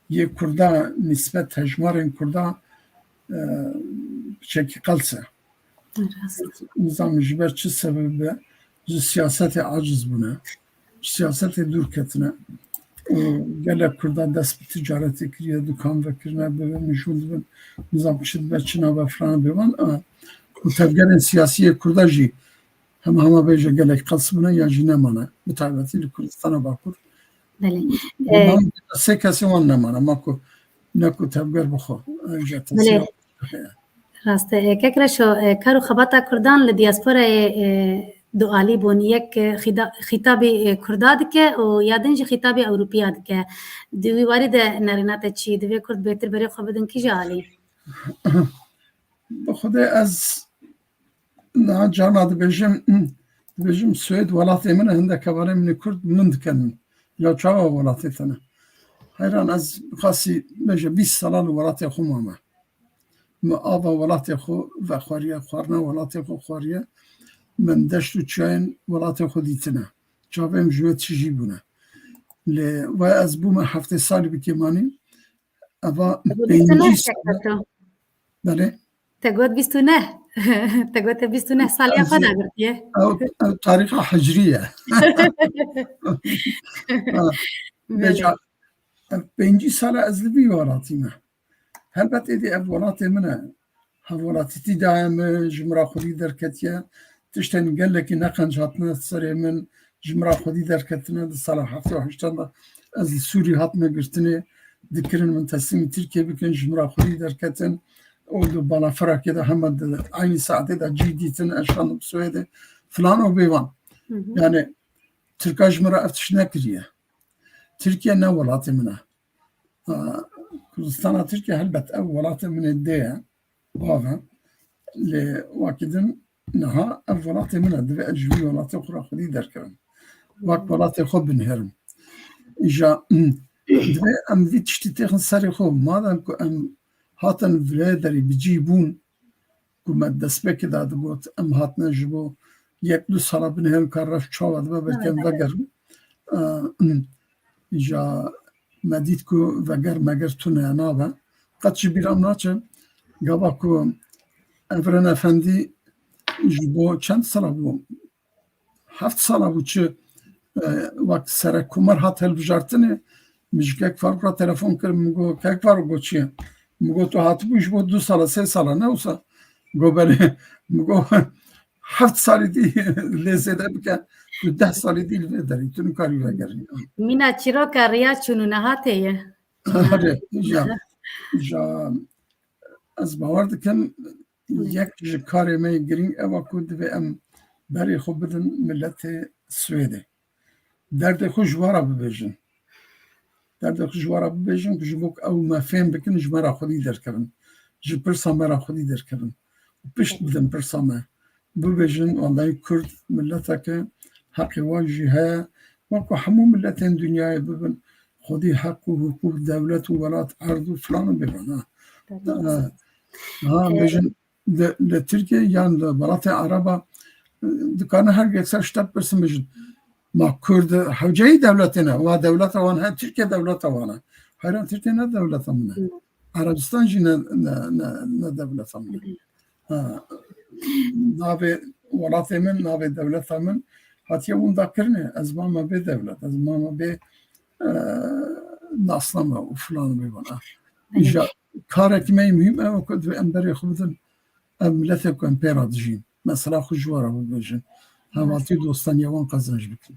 yê Kurda nîsbet hejmarên Kurda, e, piçekî qels e. Rast. Nizanim ji ber çi sebeb be, ji siyasetê aciz bûne, ji siyasetê dûr ketine. Û gelek Kurda dest bi ticaretê kiriye, dukan vekirine, bi mijûl dibin, nizam çi dibe, çi nabe, filan bê wan. A, û tevgerên siyasî yê Kurda jî hema hema bêje gelek qels bûne ya jî nemane. Bi taybetî li Kurdistana Bakur. Belê. Û E, sê kesê wan nemane. Ma ku, ne ku tevger bixwe, e, ji Belê. Rast e. E, kek Reşo, e, kar û xebata Kurdan li diasporayê, e, dualî bûn. Yek, e, xîda-, xîtabî, e, Kurda dike û ya din jî xîtabî Ewropiya dike. Di wî warî de nerîna te çi? Divê Kurd bêtir berê xwe bidin kîja alî? Bi Xwedê ez niha carna dibêjim, dibêjim Swêd welatê min e, hindek hevalên min ê Kurd min dikenin. Ya çawa welatê te ne? Heyran ez xasî bêje bîst sala li welatê xwe mame. Min ava welatê xwe vexwariye, xwarina welatê xwe xwariye. Min deşt û çiyayên welatê xwe dîtine. Çavê min ji wê tijî bûne. Lê we ez bûme heftê salî bi kêmanî. Eva Te got bîst û neh pêncî sal. Belê? Te got bîst û neh. Te got te bîst û neh saliya xwe dagirtiye. Ew, ew tarîxa hicrî ye. Ha, Belê. Vêca, ev pêncî sal e ez li vî welatî me. Helbet êdî ev welatê min e. Hevwelatîtî daye min, ji min re xwedî derketiye. Tiştên gelekî neqenc hatine serê min, ji min re xwedî derketine. Di sala heftê û heştan de ez li Sûrî hatime girtinê, dikirin min teslîmî Tirkiyê bikin, ji min re xwedî derketin. Û di balafirakê de hema di eynî saetê de cî dîtin, ez şandim Swêdê filan û bêvan. Hı hı. Yani Tirka ji min re ev tişt nekiriye. Tirkiye ne welatê min e. A, Kurdistana Tirkiye helbet ev welatê min ê dê ye, bav e. Lê wekî din niha ev welatê min e, divê ez ji vî welatê xwe re xwedî derkevim. Wek welatê xwe binihêrim. Îja, divê em vî tiştî têxin serê xwe. Madem ku em hatin vê derê bi cî bûn, ku me destpêkê de digot, em hatine ji bo yek du sala binihêrin ka reş çawa dibe, belkî em vegerin. Îja me dît ku veger meger tune nabe. Qet ji bîra min naçe, gava ku Evren Efendî ji bo çend sala bû? Heft sala bû çi, e, wek serekkomar hat hilbijartinê, min ji Kek Farûk re telefon kir, min got, Kek Farûk, got çi ye? Min got, tu hatibû ji bo du sala, sê sala, ne wisa? Got, belê. Min got, heft salî dî lê zêde bike, tu deh salî dî li vê derê, tu nikarî vegerî. Mîna çîroka riya çûn û nehatê ye. Erê, ja, ja, ez bawer dikim, Evet. Yek ji karê me yê girîng ew e ku divê em berê xwe bidin miletê Swêdê. Derdê xwe ji we re bibêjin. Derdê xwe ji we re bibêjin ku ji bo ku ew me fêm bikin, ji me re xwedî derkevin. Ji pirsa me re xwedî derkevin. Û pişt bidin pirsa me. Bibêjin, wellahî Kurd mileteke heqê wan jî heye. Wek ku hemû miletên dinyayê bibin, xwedî heq û hiqûq, dewlet û welat, erd û filan û bêvan, ha. Tabii. Ha, ha, Ee, bêjin, Li, li Tirkiye yan li welatê Ereba, e, dikane her yek ser şte pirsin bijin. Ma Kurd hewceyî dewletê ne, ma dewleta wan he, Tirkiye dewleta wan e. Heyran, Tirkiye ne dewleta min e. Hı. Erebistan jî ne, ne, ne, ne dewleta min e. Hı. Ha, navê welatê min, navê dewleta min hatiye winda kirinê. Ez mame bê dewlet, ez mame bê, e, nasname û filan bê bana. Belê. Îja karekî me yê muhîm ew e ku divê em berê xwe bidin, ev miletê ku em pê re dijîn. Mesela xwe ji we re bibêjin. Hevaltî û dostaniya wan qezenc bikin.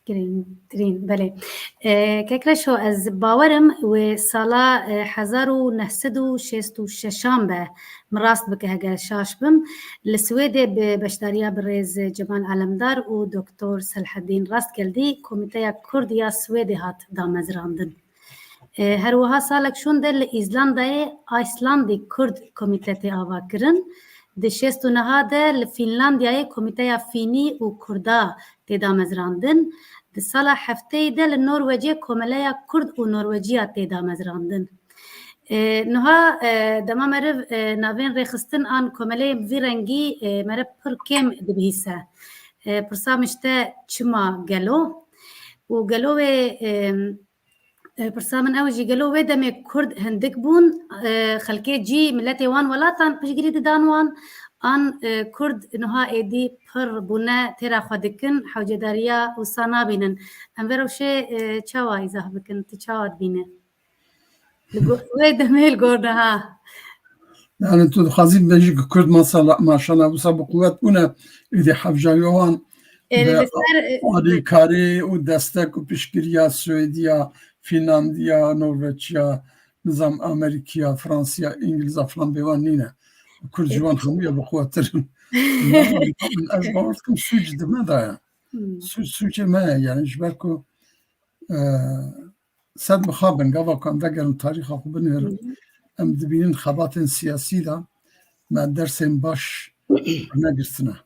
Girîngtirîn, belê. E, Kek Reşo, ez bawerim wê sala, e, hezar û neh sed û şêst û şeşan be, min rast bike heger şaş bim, li Swêdê bi beşdariya birêz Cemal Alemdar û Doktor Selhedîn Rastgeldî Komîteya Kurd ya Swêdê hat damezrandin. E, her wiha salek şûnde li Îzlandayê Icelandic Kurd Komîte tê avakirin. Di şêst û neha de li Fînlandiyayê Komîteya Fînî û Kurda tê damezrandin. Di sala hefteyê de li Norwecê Komeleya Kurd û Norweciya tê damezrandin. E, niha, e, dema meriv, e, navên rêxistin an komeleyên vî rengî, e, meriv pir kêm dibihîse. E, pirsa min ji te çima gelo? Û gelo wê, e, E, pirsa min ew jî, gelo wê demê Kurd hindik bûn, e, xelkê cî, miletê wan welatan piştgirî didan wan, an, e, Kurd niha êdî pir bûne têra xwe dikin, hewcedariya wisa nabînin? Em vê rewşê, e, çawa îzah bikin? Tu çawa dibîne? Li go-, wê demê li gor niha. Yani tu dixwazî bibêjî ku Kurd masala-, maşala wisa bi quwet bûne, êdî hevjariya wan Ê, bi li ser, e, alîkarî û destek û piştgiriya Swêdiya, Fînlandiya, Norveçya, nizam Amerîkiya, Fransiya, Îngilîza filan bê wan nîne. Kurd ji wan hemûya bi quwettir in. Min ez bawer dikim sûc di me de ye. Hmm. Sû-, sûcê me ye, yani ji ber ku, e, sed mixabin, gava ku em vegerin tarîxa xwe binêrin, Hı hı. em dibînin xebatên siyasî de me dersên baş negirtine.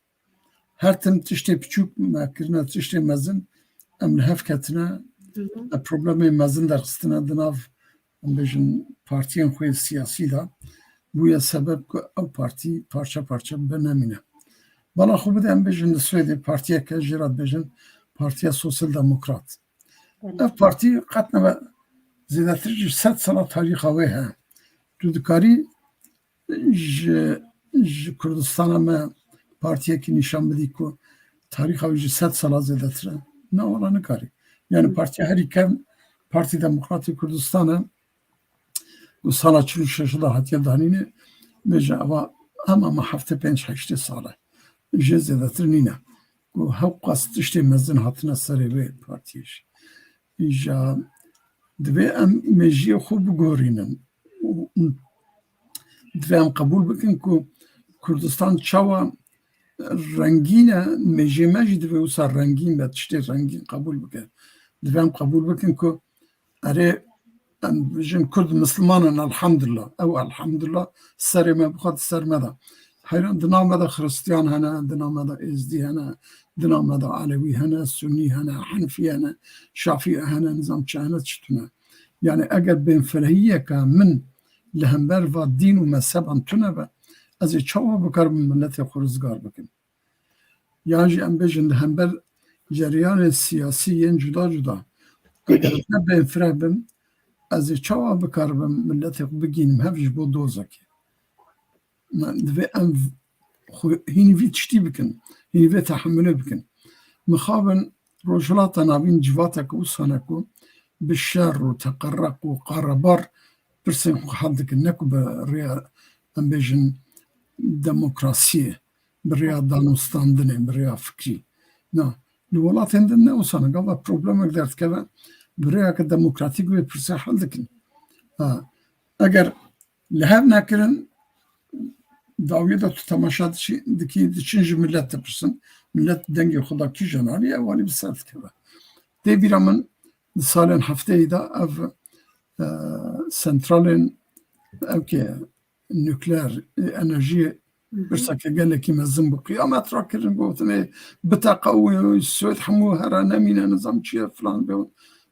Her tim tiştê piçûk me kirine, tiştê mezin, em li hev ketine, Hı hı. me problemê mezin derxistine di nav, em bêjin, partiyên xwe yê siyasî de, bûye sebeb ku ew partî parçe parçe bibe, nemîne. Bala xwe bide, em bêjin li Swêdê partiyeke jê re dibêjin Partiya Sosyal Demokrat. Belê. Ev partî qet nebe zêdetir ji sed sala tarîxa wê heye. Tu dikarî ji, ji Kurdistana me partiyekî nîşan bidî ku tarîxa wî ji sed sala zêdetir e? Na, wala nikarî. Yani Hı. partiya herî kevn Partî Demokratî Kurdistan e. Û sala çil û şeş de hatiye danînê, bêje eva hema me heftê pênc heştê sal e. Jê zêdetir nîne. Ku hewqas tiştê mezin hatine serê wê partiyê jî. Îja divê em mêjiyê xwe bigorînin. Û divê em qebûl bikin ku Kurdistan çawa rengîn e, mêjê me jî divê wisa rengîn be, tiştê rengîn qebûl bike. Divê em qebûl bikin ku erê, em bijin Kurd Misliman in, elhamdulillah. Ew elhamdulillah serê me bixwe di ser me de. Heyran, di nav me de Xiristiyan hene, di nav me de Êzdî hene, di nav me de Elewî hene, Sunî hene, Henfî hene, Şafî hene, nizam çi hene, çi tune. Yani eger bênfirehiyeke min li hember va dîn û mezheban tune be, ez ê çawa bikaribim miletê xwe rizgar bikim? Yan jî em bêjin li hember cereyanên siyasî yên cuda cuda, eger ez ne bênfireh bim, ez ê çawa bikaribim miletê xwe bigihînim hev ji bo dozekê? Me divê em xwe hînî vî tiştî bikin, hînî vê tehemilê bikin. Mixabin Rojhilata Navîn civateke wisa ne ku bi şer û teqereq û qarebar pirsên xwe hel dikin, ne ku bi rêya, em bêjin, demokrasiyê, bi rêya danûstandinê, bi rêya fikrî. Na, li welatên din ne wisa ne. Gava problemek derdikeve, bi rêyeke demokratîk vê pirsê hel dikin. Ha, eger li hev nekirin, dawiyê de tu temaşa diçî-, dikî, diçin ji milet dipirsin. Milet dengê xwe da kîjan alî, ew alî bi ser dikeve. Tê bîra min di salên hefteyê de ev, e, santralên, ew kê, nukleer, e, enerjiyê Hı hı. pirseke gelekî mezin bû. Qiyamet rakirin, gotin, ê, biteqe û Swêd hemû here nemîne, nizam çi ye filan be.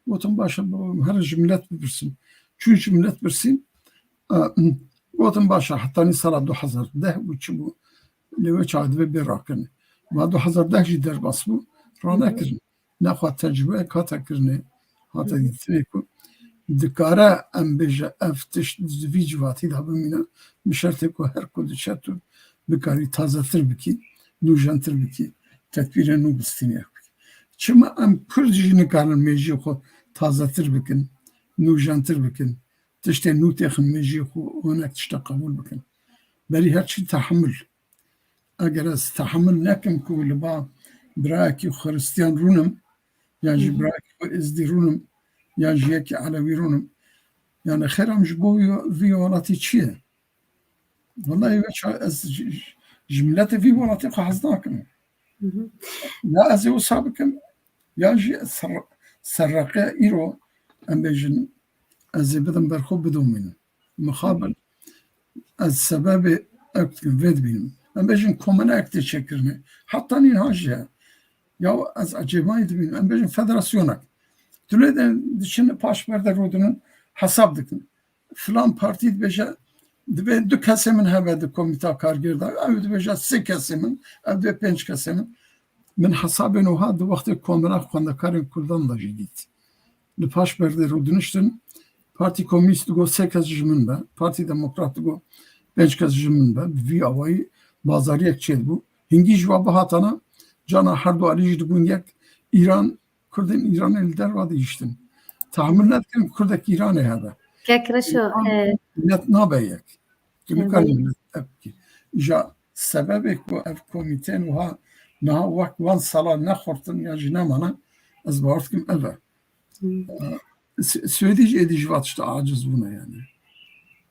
Gotin, baş e, baba, here ji milet bipirsin. Çûn ji milet pirsîn, e, Gotin, baş e, hetanî sala du hezar deh bû, çi bû? Lê wê çax divê bê rakirin. Ma du hezar deh jî derbas bû, ranekirin. Nexwe tecrûbeyek hate kirinê, hate dîtinê ku dikare, em bêje, ev tişt di vî civatî de bimîne, bi şertê ku her ku diçe tu bikarî tazetir bikî, nûjentir bikî, tedbîrên nû bi stîniyek bikî. Çima em Kurd jî nikarin mêjiyê xwe tazetir bikin, nûjentir bikin, tiştê nû têxin mêjiyê xwe û hinek tişta qebûl bikin? Berî her çî tehemul. Eger ez tehemul nekim ku li ba birayekî Xiristiyan rûnim, yan jî birayekî xwe Êzdî rûnim, yan jî yekî Elewî rûnim, yani xêr em ji bo vî, vî welatî çi ye? Wellahî weça ez ji, ji miletê vî welatî xwe hez nakim. Ya ez ê wisa bikim, yan jî ser, serreqe îro, em bêjin, ez ê bidim ber xwe bidomînim. Mixabin, ez sebebê ew dikim, vê dibînim. Em bêjin komeleyek tê çêkirinê. Heta nîha jî heye. Ya ez ecêbayî dibînim. Em bêjin federasyonek. Tu lê de diçin paş berde rûdinin, hesab dikin. Filan partî dibêje, dibê du kesê min hebe di komîta kargêr de. Ew dibêje sê kesê min, ew dibê pênc kesê min. Min hesabên wiha di wextê komela xwendekarên Kurdan de jî dît. Li paş berdê rûdiniştin, Partî Komînîst digot sê kes ji min be, Partî Demokrat digot pênc kes ji min be, bi vî awayî bazariyek çêdibû. Hingî ji wa bihatana, cana her du alî jî dibûn yek, Îran, Kurdên Îranê li derva dihiştin. Tahmil nedikirin Kurdek Îranê hebe. Kek Reşo, Îran e, millet nabe yek. Tu Evet. nikarî millet ev bikî. Îja sebebê ku ev komîteyên wiha niha wek wan sala nexurtin ya jî nemane, ez bawer dikim ev e. Hmm. E, Swe-, Swêdî jî êdî ji va tişta aciz bûne yani.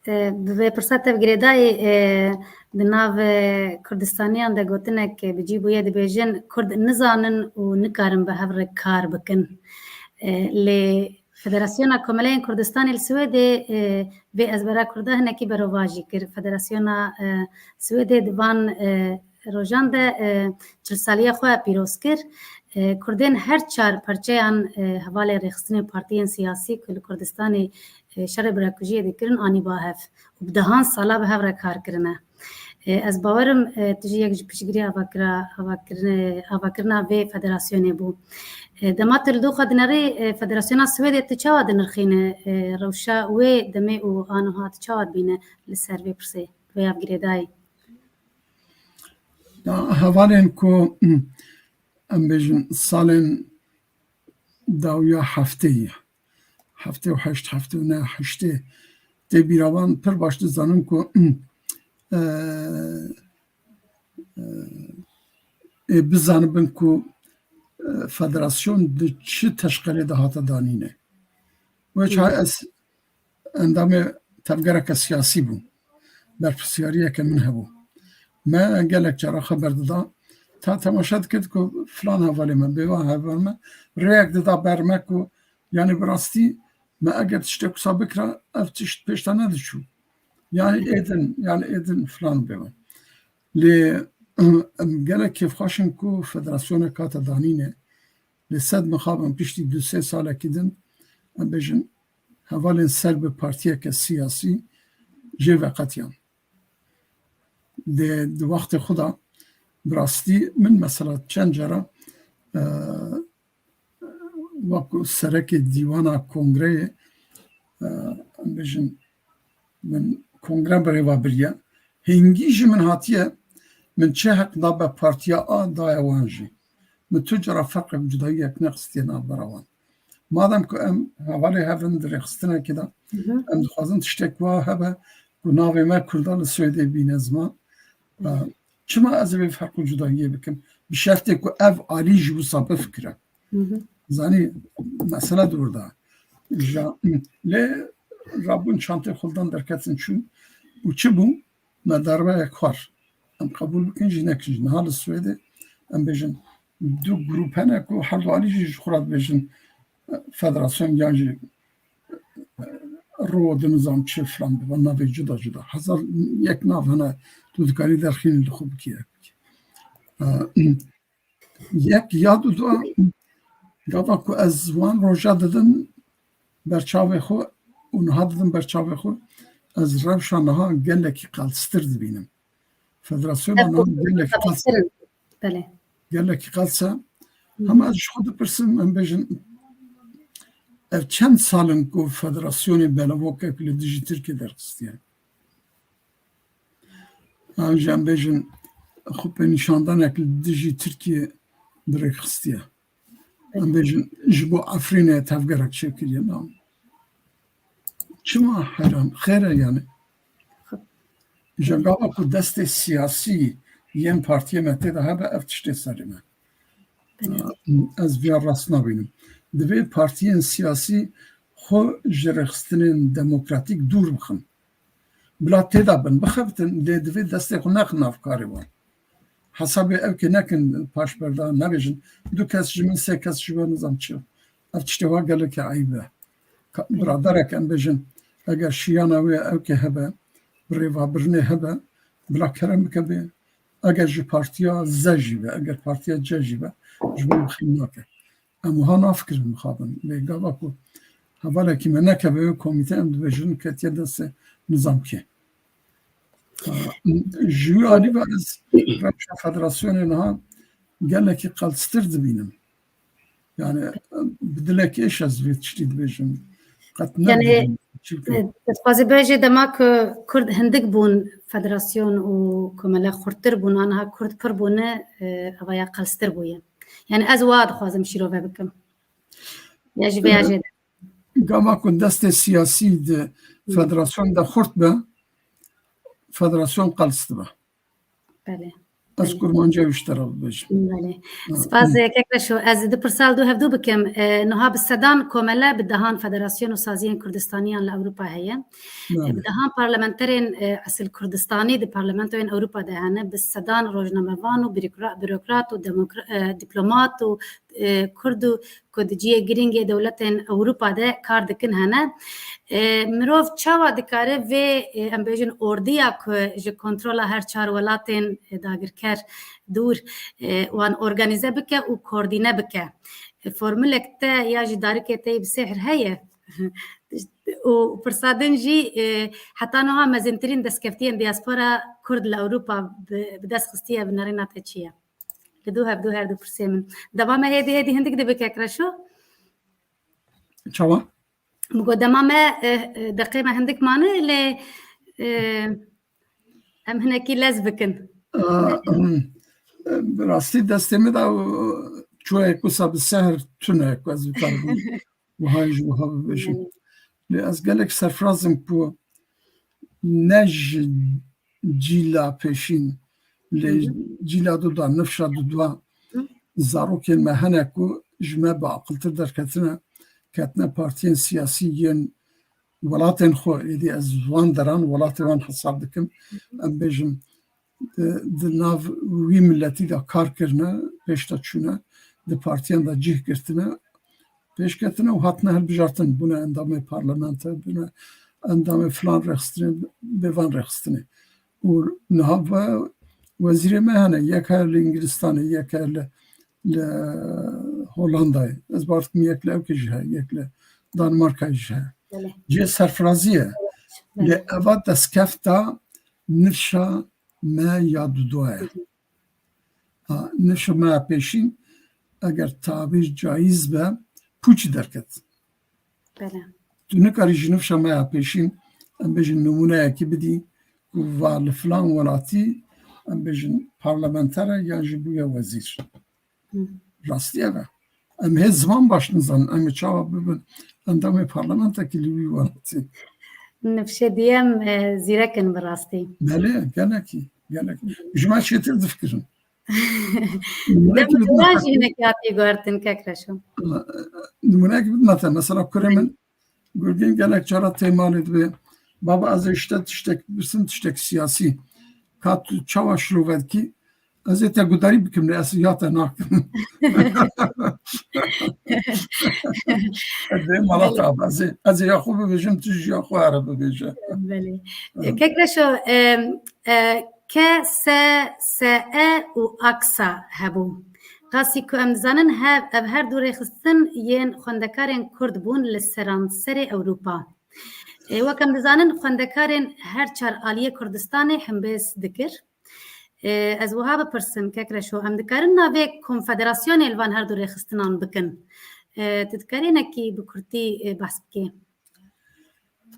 E, bi vê pirsa te girêdayî, e, di nav, e, Kurdistaniyan de gotinek, e, bi cî bûye, dibêjin, Kurd nizanin û nikarin bi hev re kar bikin. E, lê Federasyona Komeleyên Kurdistanê li Swêdê, e, vê ezbera Kurda hinekî berovajî kir. Federasyona, e, Swêdê di van, e, rojan de, e, çil saliya xwe pîroz kir. E, Kurdên her çar perçeyan, e, hevalên rêxistinên partiyên siyasî ku li Kurdistanê, e, şerê birakujiyê dikirin, anî ba hev û bi dehan sala bi hev re kar kirine. E, ez bawerim, e, tu jî yek ji piştgirî avakira-, avakirine-, avakirina vê federasyonê bû. E, dema tu li doxa dinerî, e, Federasyona Swêdê tu çawa dinirxîne, e, rewşa wê demê û aniha tu çawa dibîne li ser vê pirsê, vê yavgirêdayî? Ya, hevalên ku, em bêjin, salên dawiya heftê ye, heftê û heşt, heftê û neh, heştê, tê bîra wan pir baş dizanin ku, e, e, ê bizanibin ku, e, federasyon di çi teşqelê de hate danîne. Wê çaxê ez endamê tevgereke siyasî bûm. Berpirsyariyeke min hebû. Me gelek cara xeber dida. Ta temaşe dikir ku filan hevalê me, bêvan hevalê me rêyek dida ber me ku, yani, bi rastî me eger tiştek wisa bikira, ev tişt pêş de nediçû. Yani êdin, yani êdin filan bêvan. Lê em gelek kêfxweş in ku federasyoneke hate danîne. Lê sed mixabin piştî du sê salekî din, em bêjin, hevalên ser bi partiyeke siyasî jê veqetiyan. Di, di wextê xwe de bi rastî min mesela çend cara, e, wekî serekê dîwana kongreyê, e, em bêjin, min kongre bi rêva biriye. Hingî ji min hatiye, min çi heq da be partiya A, daye wan jî. Min tu cara ferqek cudayiyek nexistiye navbera wan. Madem ku em hevalê hev in di rêxistinekê de, Hı hı. em dixwazin tiştek wa hebe ku navê me Kurda li Swêdê bîne ziman. E, çima ez ê vê ferq û cudayiyê bikim? Bi şertê ku ev alî jî wisa bifikire. Hı hı. Zanî, mesele di wir de. Ja, lê rabûn çantê xwe li dan derketin çûn. Û çi bû? Me darbeyek xwar. Em qebûl bikin jî nekin jî. Niha li Swêdê em bêjin du grûp hene ku her du alî jî ji xwe re dibêjin, e, federasyon yan jî, e, ro di nizam çi filan dibe navê cuda cuda. Hezar yek nav hene tu dikarî derxînî li xwe bikî, ev bikî. E, Yek ya du da, gava ku ez wan roja didim ber çavê xwe û niha didim ber çavê xwe, ez rewşa niha gelekî qelstir dibînim. Federasyona niha gelekî qels, Belê. Gelekî qels e. Hema ez ji xwe dipirsim, em bêjin, ev çend sal in ku federasyonê belevokek li dijî Tirkiyê derxistiye? An jî em bêjin, xwe pênîşandanek li dijî Tirkiyê dirêxistiye. Em bêjin, ji bo Efrînê tevgerek çêkiriye, na. Çima heyran? Xêr e yani. Ji gava ku destê siyasî yên partiyê me tê de hebe, ev tiştê serê me. Belê. Ez viya rast nabînim. Divê partiyên siyasî xwe ji rêxistinên demokratîk dûr bixin. Bila tê de bin, bixebitin, lê divê destê xwe nexin nav karê wan. Hesabê ew kê nekin paşberdan, nebêjin, du kes ji min, sê kes ji we, nizam çi. Ev tiştê wa gelekî eyb e. Ka-, biraderek em bêjin, eger şiyana wê ew kê hebe, bi rêvabirinê hebe, bila kerem bike bê. Eger ji partiya ze jî be, eger partiya ce jî be, ji bo min xîm nake. Em wiha nafikirin mixabin. Lê gava ku hevalekî me nekeve wê komîte, em dibêjin ketiye destê nizamkê. Ji wî alî ve ez rewşa federasyonê niha gelekî qelstir dibînim. Yani bi dilekî êş ez vê tiştî dibêjim. Qet Yani, nedibînim. Çi bikim? E, dixwazî bêjê dema ku Kurd hindik bûn, federasyon û komele xurttir bûn, aniha Kurd pir bûne, e, eva ya qelstir bûye. Yani ez wa dixwazim şîrove bikim. Ya ji vê ya jê de. Gava ku destê siyasî di federasyon de xurt be, federasyon qels dibe. Belê. Ez Belê. Kurmancî wî ji te re bibêjim. Belê. Ha. Spas, e, kek Reşo. Ez du pirsa li dû hevdû bikim. E, niha bi sedan komele, bi dehan federasyon û saziyên Kurdistaniyan li Ewropa heye. E, Belê. Bi dehan parlamenterên, e, esil Kurdistanî di parlamentoyên Ewropa de hene. Bi sedan rojnamevan û bürokra-, bürokrat û demokra-, e, diplomat û, e, Kurd û ku di cihê girîngê dewletên Ewropa de kar dikin hene. E, mirov çawa dikare vê, e, em bêjin ordiya ku ji kontrola her çar welatên, e, dagirker dûr, e, wan organîze bike û koordîne bike? E, formulek te ya ji darikê te yê bi sêhr heye? Û pirsa din jî, e, heta niha mezintirîn destkeftiyên diaspora Kurd li Ewropa bi, bi dest xistiye, bi nerîna te çi ye? Li dû hevdû her du pirsê min. Dema me hêdî hêdî hindik dibe kek Reşo. Çawa? Min got dema me, eh, eh, deqê me hindik mane lê, eh, em hinekî lez bikin. Ah, bi rastî destê min de çûye ku sa bi sehr tune ku ez bikarim. Wiha ji wiha bibêjim. Belê. Lê ez gelek serfiraz im ku ne ji cîla pêşîn, lê Hı hı. cîla duda, nifşa duda Hı. zarokên me hene ku ji me biaqiltir derketine, ketine partiyên siyasî yên welatên xwe, êdî ez wan deran welatê wan hesab dikim. Em bêjin, di, di nav wî miletî de kar kirine, pêş de çûne, di partiyan de cih girtine, pêş ketine û hatine hilbijartin, bûne endamê parlamento, bûne endamê filan rêxistinê, bê van rêxistinê. Û niha ve wezîrê me hene, yek heye li Îngilistanê, yek heye li, li Hollandayê. Ez bawer dikim yek li ewkê jî heye, yek li Danmarkayê jî heye. Belê. Cihê serfirazî ye. Belê. Lê eva destkefta nifşa me ya dudoye. Hı hı. Ha, nifşa me ya pêşîn, eger tabîr cayîz be, pûçî derket. Belê. Tu nikarî ji nifşa me ya pêşîn, em bêjin nimûneyekî bidî, ku va li filan welatî, em bêjin parlamenter e yan jî bûye wezîr. Hı. Rastî ev e. Em hê ziman baş nizanin. Em ê çawa bibin endamê parlamentekî li wî welatî? Nifşê diyem, e, zîrek in bi rastî. Belê, gelekî, gelekî. Ji me çêtir difikirin. Dem Nimûnekî bidime wan te. Jî hinek hatî guhertin kek Reşo. Nimûnekî bidime te. Mesela kurê min Gulgin gelek cara tê malê dibê, "Baba, ez ê ji te tiştek bipirsim, tiştek siyasî. Ka tu çawa şirove dikî? Ez ê te gudarî bikim, lê ez ya te nakim." Ez ê mala te, ez ê, ez ê ya xwe bibêjim, tu jî ya xwe here bibêje. Belê. Evet. Kek Reşo, e, e, K S S E û aksa hebû. Qasî ku em dizanin, hev, ev her du rêxistin yên xwendekarên Kurd bûn li seranserê Ewropa. Ê, wek em dizanin, xwendekarên her çar aliyê Kurdistanê hembêz dikir. Ê, ez wiha bipirsim, kek Reşo, em dikarin navê konfederasyonê li van her du rêxistinan bikin? Ê, tu dikarî hinekî bi kurtî, ê, behs bikê?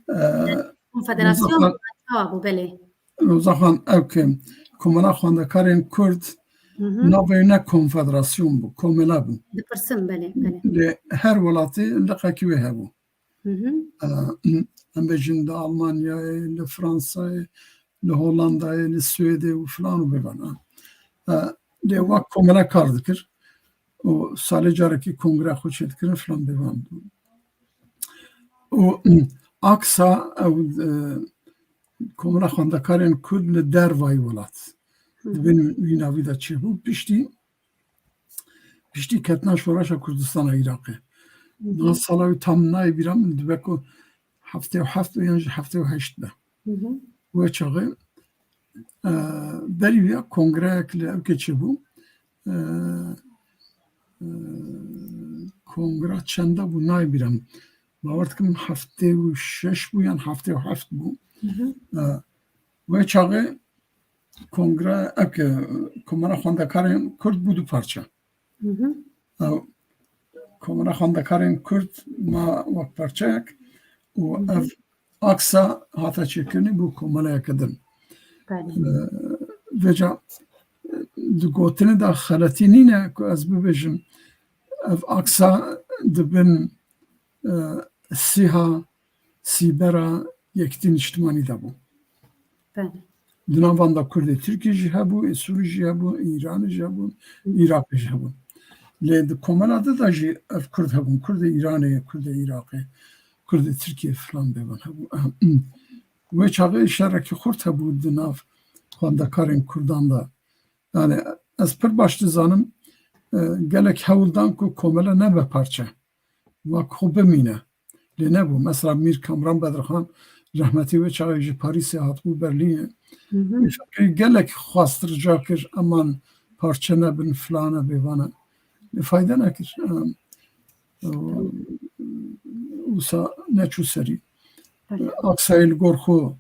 Ê, konfederasyon çawa bû, belê. Roza Xan, ew ke Komela Xwendekarên Kurd, navê ne konfederasyon bû, komela bû. Dipirsim, belê, belê. Lê her welatê liqekî wê hebû. Ê, em bêjin di Almanyayê, li Fransayê, li Hollandayê, li Swêdê û filan û bêvan. Ê, lê wek komela kar dikir û salê carekî kongre xwe çêdikirin filan bêvan. Û, ê, aksa ew, ê, Komela Xwendekarên Kurd li dervayî welat. Di bin wî navî de çêbû. Piştî, piştî ketina Şoreşa Kurdistana Iraqê. Niha sala wî tam nayê bîra min, dibe ku heftê û heft be yan jî heftê û heşt be. Wê çaxê, e, berî vê kongreyek li ewkê çêbû. E, e, kongra çenda bû, nayê bîra min. Bawer dikim heftê û şeş bû yan heftê û heft bû. E, wê çaxê kongre, ewke Komela Xwendekarên Kurd bû du parçe. Ew Komela Xwendekarên Kurd ma wek parçeyek û ev aksa hate çêkirinê bû komeleyeke din. Belê. E, vêca, e, di gotinê de xeletî nîne ku ez bibêjim, ev aksa di bin, e, sîha sîbera Yekîtî Niştimanî de bû. Belê. Di nav van de Kurdê Tirkî jî hebû, ê Sûrî jî hebû, ê Îranê jî hebû, Îraqê jî hebû. Lê di komela din de jî ev Kurd hebûn. Kurdê Îranê, Kurdê Îraqê, Kurdê Tirkiyê filan bêvan hebû. Wê çaxê şerekî xurt hebû di nav xwendekarên Kurdan de. Yani ez pir baş dizanim, e, gelek hewl dan ku komele nebe parçe. Wek xwe bimîne. Lê nebû. Mesela Mîr Kamran Bedirxan rehmetî wê çaxê ji Parîsê hatibû Berlînê. Wî fikrî gelek xwest rica kir, eman parçe nebin, filane bêvane. Lê fayde nekir. Em, û, wisa neçû serî. Aksayê li gor xwe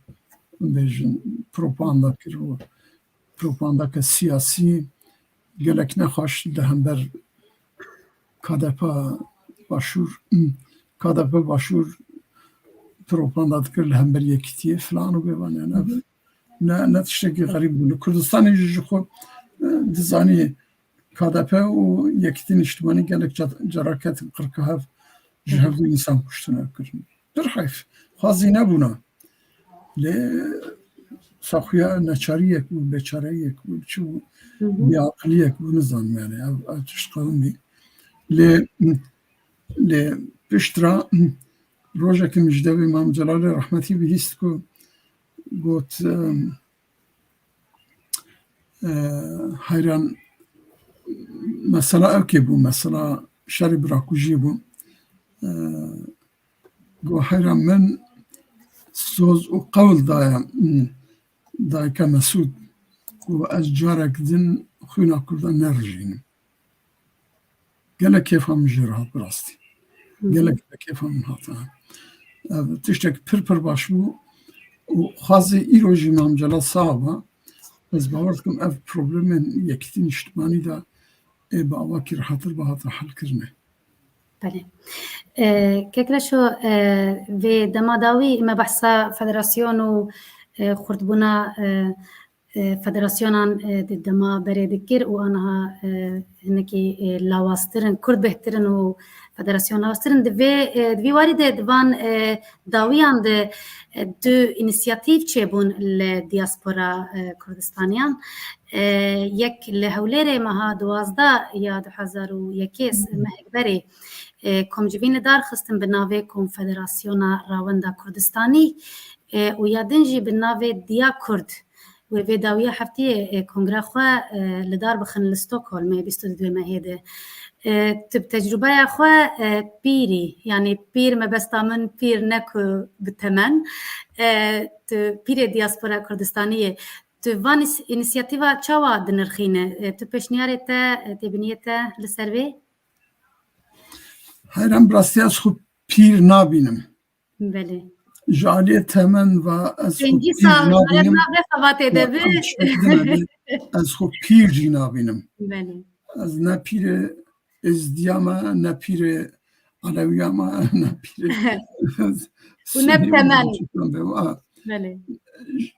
bêjin, propaganda kir û propagandake siyasî gelek nexweş li hember K D P Başûr, K D P Başûr propaganda dikir li hember yekîtiyê filan û bêvan, yani ev ne, ne tiştekî xerîb bû. Li Kurdistanê jî ji xwe, e, dizanî K D P û Yekîtî Niştimanî gelek ca-, cara ketin qirka hev, ji hev du însan kuştin ew kirin. Pir heyf. Xwazî nebûna. Lê saxuya neçariyek bû, bêçareyek bû, çi bû? Bêaqiliyek bû, nizanim yani. Ev, ev tişt qewimî. Lê, lê pişt re rojekî min ji devê Mam Celalê rehmetî bihîst ku got, em, e, heyran, mesela ewkê bû, mesela şerê birakujiyê bû. E, Got, heyran, min soz û qewl daye, hmm, dayika Mesûd, ku ez carek din xwîna Kurdan nerijînim. Gelek kêfa min jê re hat bi rastî. Gelek kêfa min hat. Ev tiştek pir pir baş bû û xwazê îro jî Mam Celal sax be. Ez bawer dikim ev problemên yekîtî niştimanî de ê bi awakî rehatir bihata helkirinê. Belê. E, kek Reşo, e, vê dema dawî me behsa federasyon û, e, xurtbûna, e, e, federasyonan, e, di dema berê dikir û aniha, e, hinekî, e, lawaztir in, kurt bêhtir in û federasyon lawaztir in. Di vê, e, di vî warî de di van, e, dawiyan de, e, du înîsiyatîf çêbûn li diaspora, e, Kurdistaniyan. E, yek li Hewlêrê meha duwazdeh ya du hezar û yekê mehek berê, e, komcivîn li dar xistin bi navê Konfederasyona Rawenda Kurdistanî, e, û ya din jî bi navê Diya Kurd. Wê vê dawiya heftiyê, e, kongra xwe, e, li dar bixin li Stockholmê bîst û du mehê de. E, tu bi tecrûbeya xwe, e, pîrî, yanî pîr mebesta min pîr ne ku bi temen, e, tu pîrê diaspora Kurdistanî yê. Tu van îs-, înîsiyatîfa çawa dinirxîne? E, tu pêşniyarê te, e, têbiniyê te li ser vê? Heyran, bi rastî ez xwe pîr nabînim. Belê. Ji aliyê temen ve ez xwe Pêncî pîr sal nabînim. Navê xebatê de bi. Ew tiştek din e, ez xwe pîr jî nabînim. Belê. Ez ne pîrê Êzidiya me, ne pîrê Elewiya me, ne pîrê Û ne Sunî û temen. Belê.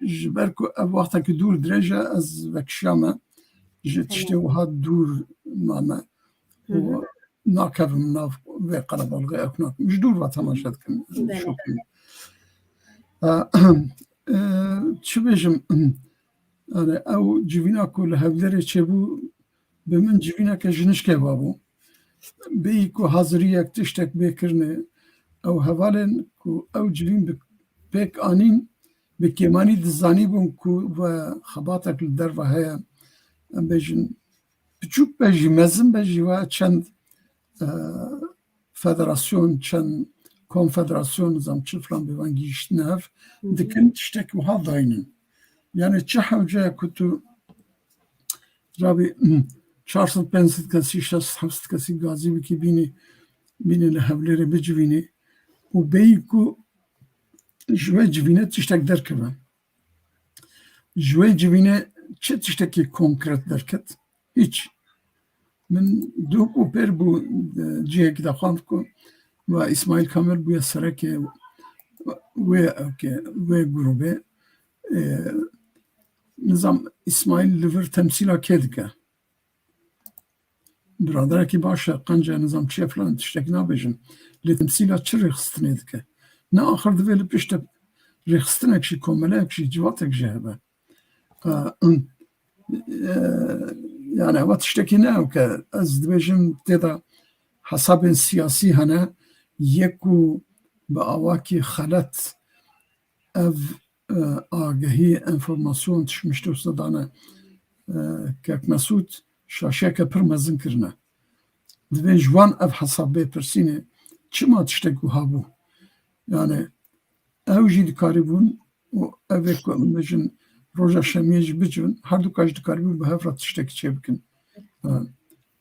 Ji ber ku ev wextekî dûr dirêj e, ez vekişiyame ji tiştê Belê. Wiha dûr mame. Û Hı hı. nakevim nav vê qerebalixê, ew nakim. Ji dûr ve temaşe dikim. Belê. Şokî. E, e, çi bêjim? Yani ew civîna ku li Hevlêrê çêbû, bi min civîneke ji nişkê ve bû. Bêyî ku haziriyek tiştek bê kirine, ew hevalên ku ew civîn bi pêk anîn, bi kêmanî dizanîbûn ku ve xebatek li derve heye, em bêjin, biçûk be jî, mezin be jî, ve çend, e, federasyon, çend konfederasyon, nizam çi filan bi van gihîştine hev, Hı hı. dikin tiştek wiha daynin. Yani çi hewce ye ku tu rabî çar sed pênc sed kesî, şeş sed heft sed kesî gazî bikî bînî, bînî li Hevlêrê bicivînî û bêyî ku ji wê civîne tiştek derkeve. Ji wê civîne çi tiştekî konkret derket? Hiç. Min dû û pêr bû, e, cihekî de xwend ku ve Îsmaîl Kamil bûye serekê wê, ewkê, wê grûbê. E, nizam Îsmaîl li vir temsîla kê dike? Biraderekî baş e, qenc e, nizam çi ye filan tiştekî nabêjin. Lê temsîla çi rêxistinê dike? Ne axir divê li pişt de rêxistinek jî, komeleyek jî, civatek jî hebe. E, e, yani ewa tiştekî ne ew ke ez dibêjim tê de hesabên siyasî hene, yek ku bi awakî xelet ev, e, agehî, enformasyon, tişt mişt wisa dane, e, Kek Mesûd şaşiyeke pir mezin kirine. Divê ji wan ev hesab bê pirsînê, çima tiştek wiha bû? Yani ew jî dikarîbûn û ev ê ku em bêjin roja şemiyê jî bicivin, her du ka jî dikarîbûn bi hev re tiştekî çêbikin. E,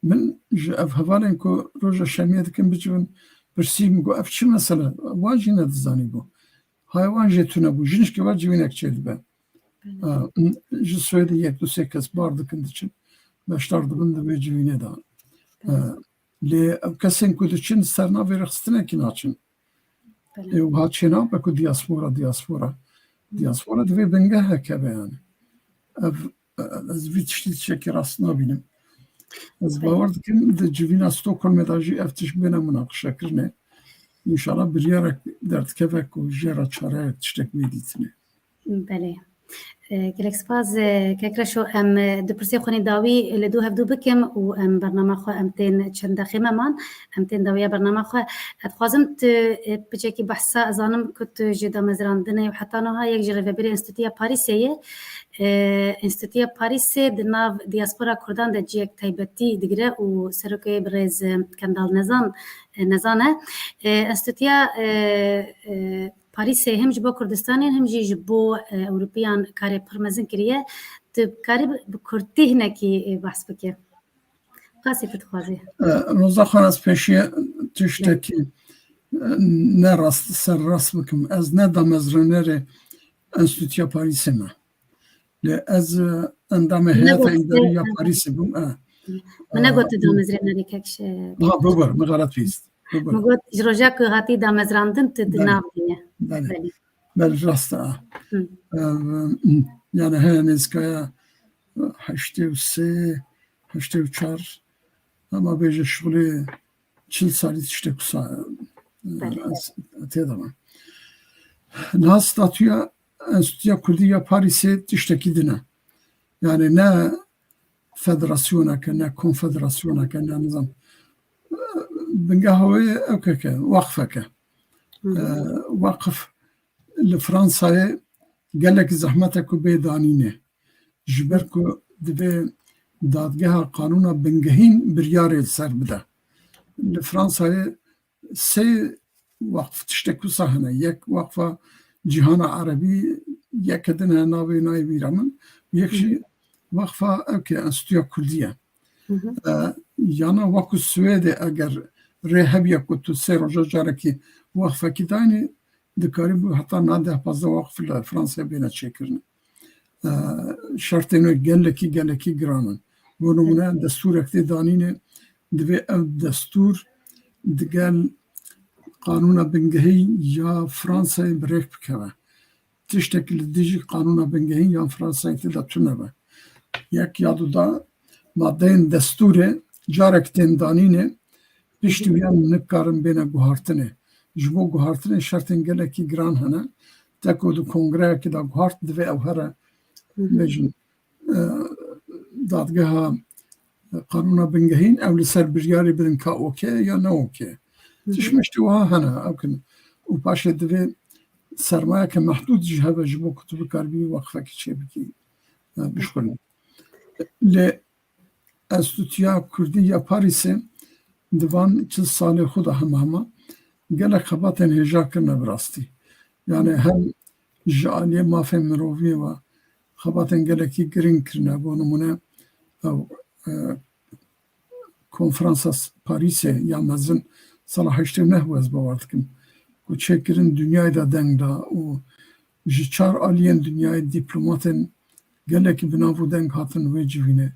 min ji ev hevalên ku roja şemiyê dikin bicivin pirsî, min got, ev çi mesele? Wan jî nedizanîbû. Haya wan jê tune bû. Ji nişkê ve civînek çêdibe. Belê. E, ji Swêdê yek du sê kes bar dikin diçin. Beşdar dibin di vê civînê de. E, Belê. Lê ew kesên ku diçin ser navê rêxistinekî naçin. Belê. Ê, wiha çênabe ku diaspora, diaspora. Diaspora divê bingehek hebe yani. Ev, e, ez vî tiştî tiştekî rast nabînim. Ez Belê. bawer dikim di civîna Stockholmê de jî ev tişt bêne munaqişekirinê. Înşallah biryarek derdikeve ku jê re çareyek tiştek bê dîtinê. Belê. E, gelek spas, e, Kek Reşo, em, e, du pirsê xwe nî dawî li dû hevdû bikim û em bernama xwe em tên çend deqê me man, em tên dawiya bernama xwe. Ez dixwazim tu, e, piçekî behsa, ez zanim ku tu ji damezrandinê û heta niha yek ji rêvebirê Enstîtuya Parîsê ye. E, Enstîtuya Parîsê di nav diaspora Kurdan de cihek taybetî digire û serokê birêz, e, Kendal Nezan, e, Nezan e. E, Enstîtuya, e, e, Parîsê hem ji bo Kurdistanê hem jî ji bo, e, Ewropiyan karê pir mezin kiriye. Tu karî bi, bi kurtî hinekî, e, behs bike. Qasî tu dixwazî? E, Roza Xan, ez pêşiye tiştekî, e, ne rast, ser rast bikim. Ez ne damezrênerê Enstîtuya Parîsê me. Lê ez, e, endamê Min heyeta negot, îdarî ya e, Parîsê bûm. E. Min negot tu damezrênerê Kek Şe-, Ha, bibir, min xelet bihîst. Bibir. Min got, ji roja ku hatî damezrandin tu di Belê. nav de ye. Belê. Belê. Belê, rast e. Hı. Ev, yani heye nêzîkaya heştê û sê, heştê û çar, ama bêje şixulê çil salî tiştek wisa, e, Belê. ez tê de me. Niha statûya Enstîtuya Kurdî ya Parîsê tiştekî din e. Yani ne federasyoneke, ne konfederasyoneke, ne nizam. Bingeha wê ewkeke, waqfeke. Hı hı. E, waqf li Fransayê gelek zehmet e ku bê danînê. Ji ber ku divê dadgeha qanûna bingehîn biryarê li ser bide. Li Fransayê sê waqf tiştek wisa hene. Yek waqfa Cîhana Erebî, yeke din hene navê nayê bîra min. Yek jî waqfa ewkê Enstîtuya Kurdî ye. Hı hı. E, yana wekû Swêdê eger rê hebiya ku tu sê roja carekî waqfekî dayînî, dikarîbû heta niha deh pazdeh waqif li Fransayê bêne çêkirin. E, şertên wê gelekî, gelekî giran in. Bo nimûne, destûrek tê danînê, divê ev destûr digel qanûna bingehî ya Fransayê bi rêk bikeve. Tiştek li dijî qanûna bingehî yan Fransayê tê de tune be. Yek ya du da maddeyên destûrê carek tên danînê, piştî wiyan nikarin bêne guhartinê. Ji bo guhartinê şertên gelekî giran hene. Te ku di kongreyekê de guhart, divê ew here, bêjin, e, dadgeha qanûna bingehîn, ew li ser biryarê bidin ka okey ya ne okey. Tişt miştî wiha hene, ew kin. Û paşê divê sermayeke mehdûd jî hebe ji bo ku tu bikaribî weqfekî çêbikî, e, bişxulî. Lê Enstîtuya Kurdî ya Parîsê di van çil salê xwe de hema hema gelek xebatên hêja kirine bi rastî. Yani hem ji aliyê mafên mirovî ve xebatên gelekî giring kirine. Bo nimûne ew, e, konferansa Parîsê ya mezin sala heştê û neh bû, ez bawer dikim, ku çêkirin, dinyayê de deng da û ji çar aliyên dinyayê dîplomatên gelekî bi nav û deng hatin wê civînê.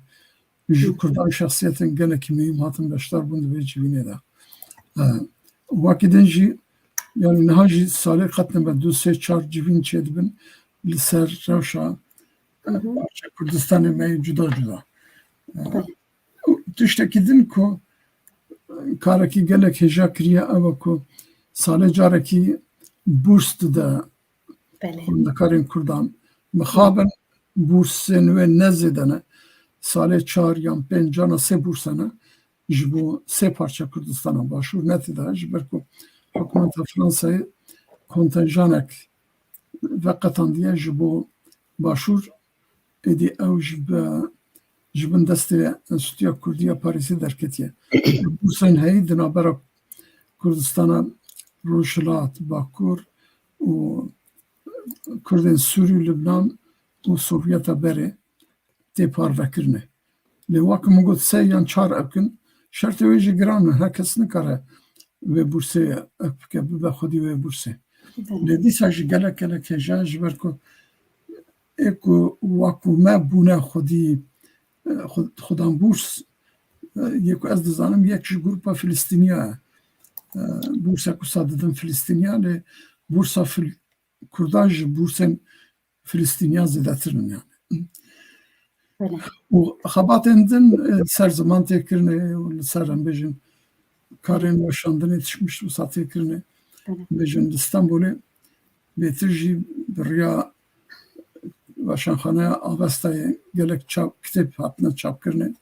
Ji Kurdan şexsiyetên gelekî muhîm hatin beşdar bûn di vê civînê de. E, wekî din jî, yani niha jî salê qet nebe du sê çar civîn çêdibin li ser rewşa, e, parça Kurdistanê me yê cuda cuda. E, û tiştekî din ku karekî gelek hêja kiriye ew e ku salê carekî bûrs dide xwendekarên Kurdan. Mixabin bûrsên wê ne zêde ne. Salê çar yan pênc cana sê bûrs hene ji bo sê parça Kurdistana Başûr ne tê de, ji ber ku hikûmeta Fransayê kontenjanek veqetandiye ji bo Başûr, êdî ew ji bi, ji bin destê Enstîtuya Kurdî ya Parîsê derketiye. Bûrsên heyî di navbera Kurdistana Rojhilat, Bakur û Kurdên Sûrî, Libnan û Sovyeta berê tê parvekirinê. Lê wek min got, sê yan çar ew kin, şertê wê jî giran in, her kes nikare vê bûrsê ek bike, bibe xwedî wê bûrsê. Lê dîsa jî gelek gelek hêja, ji ber ku ê ku wek û me bûne xwedî, e, xwe-, xwedan bûrs, e, yê ku ez dizanim, yek ji grupa Filistîniya, e, bûrsek wisa didin Filistîniya, lê bûrsa Fil-, Kurda ji bûrsên Filistîniya zêdetir in yani. Belê. Û xebatên din, e, li ser ziman tê kirinê û li ser, em bêjin, karên weşandinê tişt mişt wisa tê kirinê. Belê. Bêjin li Stenbolê bêtir jî bi riya Weşanxaneya Avestayê gelek çap, kitêb hatine çapkirinê.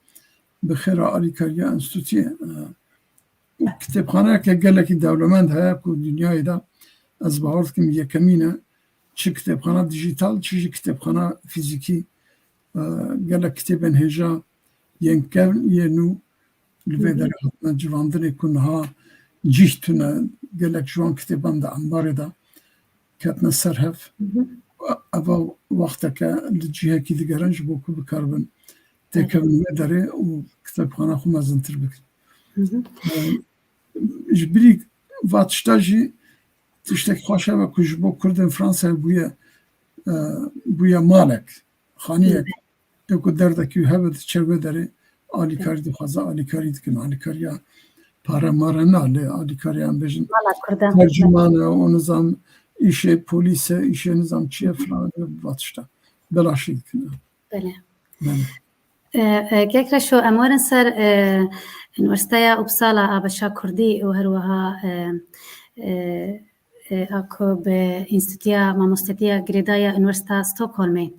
Bi xêra alîkariya enstîtuyê, e, û kitêbxaneyeke gelekî dewlemend heye ku dinyayê de ez bawer dikim yekemîn e. Çi kitêbxana dijîtal, çi jî kitêbxana fîzîkî, e, gelek kitêbên hêja yên kevn, yên nû li vê derê hatine civandinê ku niha cih tune, gelek ji wan kitêban di embarê de ketine ser hev. Eva wexteke li cihekî digerin ji bo ku bikaribin têkevin wê derê û kitêbxana xwe mezintir bikin. Ji birî va tişta jî tiştek xweş hebe ku ji bo Kurdên Fransayê bûye, e, bûye malek, xaniyek. Ê ku derdekî wî hebe diçe wê derê alîkarî dixwaze, alîkarî dikin. Alîkariya pare mare na, lê alîkariya em bêjin Mala Kurdan. Tercumane û nizam îşê polîse, îşê nizam çi ye filan, va tişta. Belaşî dikin. Belê. Belê. E, e, Kek Reşo, em werin ser, e, Unîversîteya Uppsala a beşa Kurdî û her wiha, e, e, e, a ku bi Înstîtuya Mamostetiya Girêdayî ya Unîversîteya Stockholmê,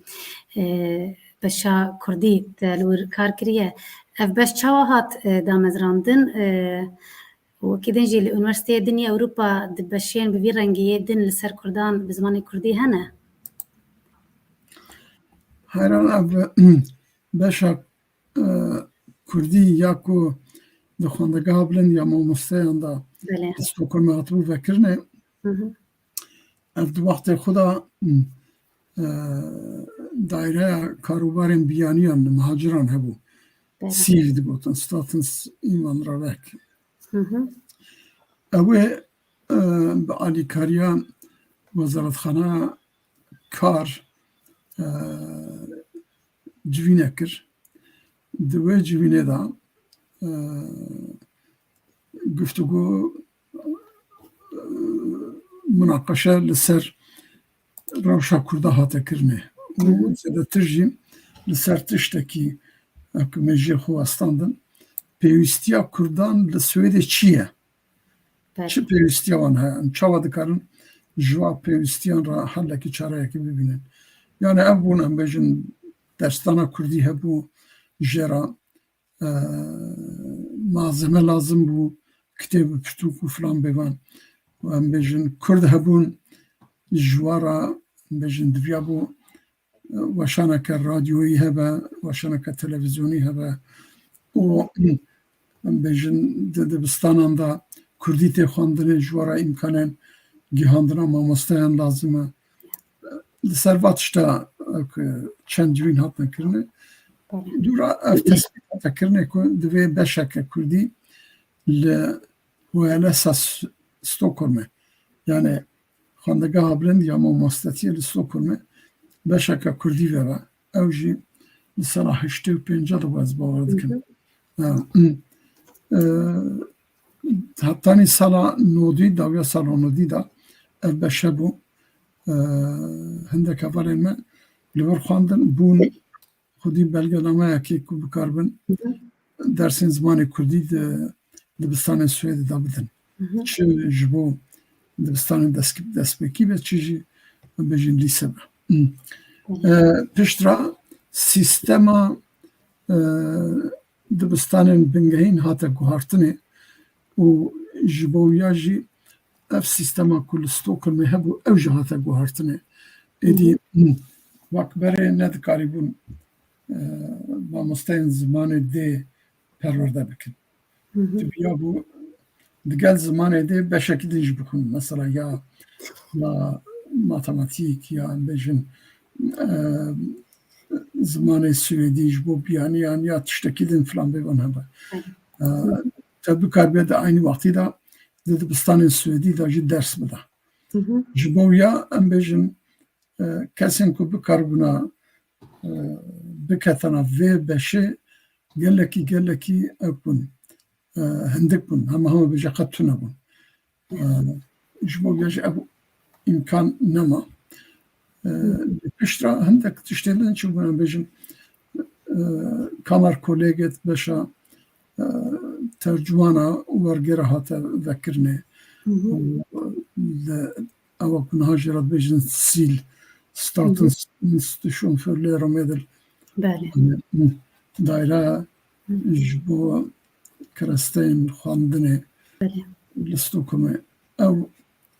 e, beşa Kurdî te li wir kar kiriye. Ev beş çawa hat, e, damezrandin? E, Wekî din jî li unîversîteyê din yê Ewropa di beşên bi vî rengî yê din li ser Kurdan bi zimanê Kurdî hene? Heyran ev beşa, e, Kurdî ya ku di xwendegeha bilind ya mamosteyan de Belê. Di Stockholmê hatibû vekirinê. Hı hı. Ev di wextê xwe de, e, daîreya karûbarên biyaniyan li muhaciran hebû. Belê. Sîv digotin, Statens Invandrarverk. Hı hı. Ew ê, e, bi alîkariya Wezaretxana Kar, e, civîne kir. Di wê civînê de, e, guftûgo, e, munaqeşe li ser rewşa Kurda hate kirinê. Û Hı hı. zêdetir jî li ser tiştekî, e, ku me jê xwe westandin, pêwîstiya Kurdan li Swêdê çi ye? Belê. Çi pêwîstiya wan heye? Em çawa dikarin ji wan pêwîstiyan re hellekî çareyekî bibînin? Yani ev bûn, em bêjin, dersdana Kurdî hebû, jê re, e, malzeme lazim bû, kitêb û pirtûk û filan bêvan. Û em bêjin, Kurd hebûn, ji wan re, em bêjin, diviya bû, e, weşaneke radyoyî hebe, weşaneke televîzyonî hebe. Û, em bêjin, di dibistanan de Kurdî tê xwendinê, ji wan re îmkanên gihandina mamosteyan lazim e. Li ser va tişta, e, ku çend civîn hatine kirinê. Belê. Dûra ev tespît hate kirinê ku divê beşeke Kurdî li H L S S Stockholmê, yani Xwendegeha Bilind ya Mamostetiyê li Stockholmê beşeke Kurdî vebe. Ew jî li sala heştê û pênc de bû, ez bawer dikim. Hı hı. Ha, hı. E, hetanî sala nodî, dawiya sala nodî de ev beşe bû. E, hindek hevalên me li vir xwendin, bûn xwedî belgenameyekê ku bikaribin Hı hı. dersên zimanê Kurdî di dibistanên Swêdê de bidin. Hı hı. Çi ji bo dibistanên dest-, destpêkî be, çi jî, em bêjin, lîse be. Hı. Hı. E, piştre sîstema, e, dibistanên bingehîn hate guhartinê û ji bo ya jî ev sîstema ku li Stockholmê hebû, ew jî hate guhartinê. Êdî, Hı hı. wek berê nedikarîbûn, e, mamosteyên zimanê dê perwerde bikin. Hı hı. Diviya bû digel zimanê dê beşekî din jî bixwin. Mesela ya, ya matematîk, ya em bêjin, e, zimanê swêdî ji bo biyaniyan ya tiştekî din filan bêvan hebe. Hı. E, te bikaribe di eynî wextî de di dibistanên swêdî de jî ders bide. Hı hı. Ji bo ya em bêjin, e, kesên ku bikaribûna, e, biketena vê beşê gelekî, gelekî ew bûn, e, hindik bûn. Hema hema bêje qet tune bûn. E, ji bo ya jî ev îmkan nema. E, Hı. Piştre hindek tiştê din çi bûn, em bêjin, e, Kammerkollegiet beşa, e, tercumana wergêre hate vekirinê. Hı hı. Û, e, li ewa ku niha jê re dibêjin SIL, Statens Institution för Läromedel. Belê. Daire Hı. ji bo keresteyên xwendinê Belê. Li Stockholmê. Ew,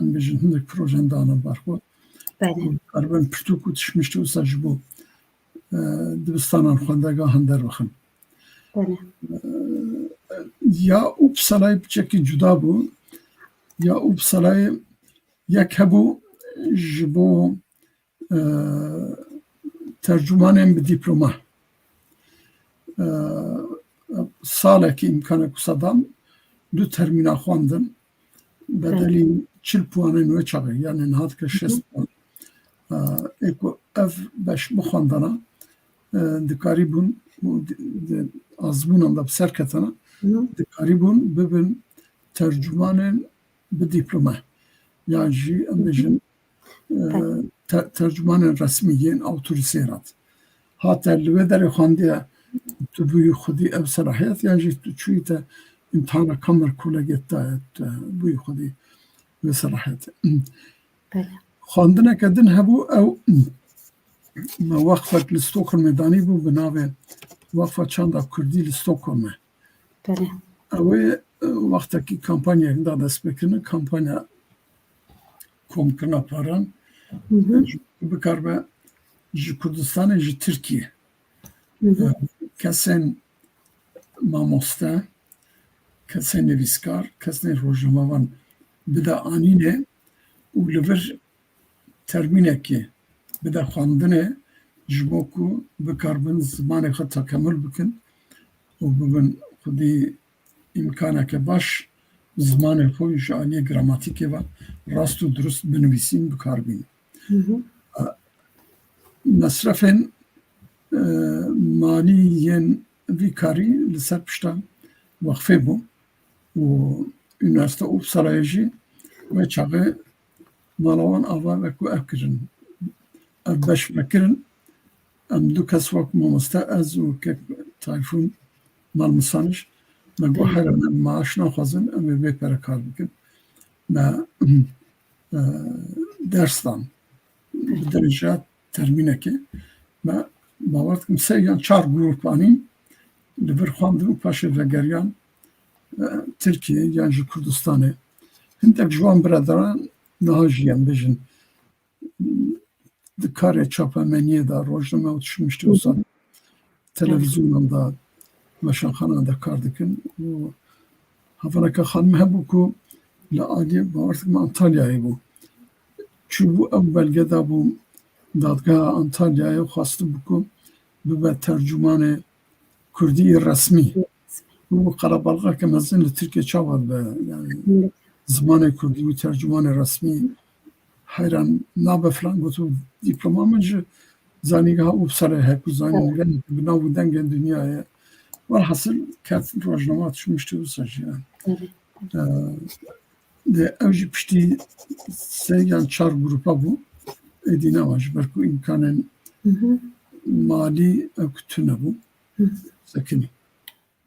em bêjin, hindek projeyên dane ber xwe. Belê. Ku karibin pirtûk û tiştmiştê wisa ji bo, e, dibistanan xwendegahan dervixin. Belê. E, ya Uppsala'yê piçekî cuda bû. Ya Uppsala'yê yek hebû ji bo, e, tercûmanên bi dîploma. E, salekî îmkanek wisa dan, du termîna xwendin, bedelî Belê. çil puanên wê çaxê, yani niha dike Hı hı. şêst puan. E, ê ku ev beş bixwendana, e, dikarîbûn û di, di azmûnan de bi ser ketana, Hı hı. dikarîbûn bibin tercûmanên bi dîplome. Yan jî em Hı hı. bêjin, e, Belê. te-, tercûmanên resmî yên awtorîserat. Hate li wê derê xwendiye, tu bûyî xwedî ev selahiyet, yan jî tu çûyî te îmtihana Kammerkollegiet daye, tu bûyî xwedî wê selahiyetê. Belê. Xwendineke din hebû, ew me wexfek li Stockholmê danîbû bi navê Wexfa Çanda Kurdî li Stockholmê. Belê. Ew ê, e, wextekî kampanyayek da destpêkirin, kampanya komkirina paran, Hı hı. ji, bikaribe ji Kurdistanê, ji Tirkiyê, Hı hı. e, kesên mamoste, kesên nivîskar, kesên rojnamevan bide anînê û li vir termînekê bide xwendinê, ji bo ku bikaribin zimanê xwe tekemul bikin û bibin xwedî îmkaneke baş zimanê xwe ji aliyê gramatîkê ve rast û dirust binivîsîn, bi kar bînin. Mesrefên, e, malî yên vî karî li ser pişta wexfê bû û Unîversîteya Uppsala'yê jî wê çaxê mala wan ava wekû ev kirin. Ev beş me kirin. Em du kes wek mamoste, ez û kek Tayfûn Malmisaniş, me got, Belê. Here me maaş naxwazin, em ê bê pere kar bikin. Me, e, ders dan. Bi dereja termînekê. Me bawer dikim sê yan çar grûp anîn, li vir xwendin û paşê vegeriyan, e, Tirkiyê yan ji Kurdistanê. Hindek ji wan biradaran niha jî em bêjin, di karê çapemeniyê de, rojname û tişt miştê wisa, televîzyonan de, weşanxanan de kar dikin û hevaleke xanim hebû ku li aliyê, bawer dikim, Antalyayê bû. Çûbû ew belge dabû dadgeha Antalyayê û xwestibû ku bibe tercûmanê kurdî resmî. Û qelebalixeke mezin li Tirkiyê çawa dibe? Yani, Evet. zimanê kurdî û tercûmanê resmî heyran nabe filan, gotu diploma min ji Zanîngeha Uppsala'yê heye ku zanîngeha bi nav û dengên dinyayê. Welhasil ket rojnama tişt miştê wisa jî. Evet. Ee, de ew jî piştî sê yan çar grûpa bû. Êdî nema ji ber ku îmkanên Hı hı. malî ew ku tune bû. Hı hı. Sekinî.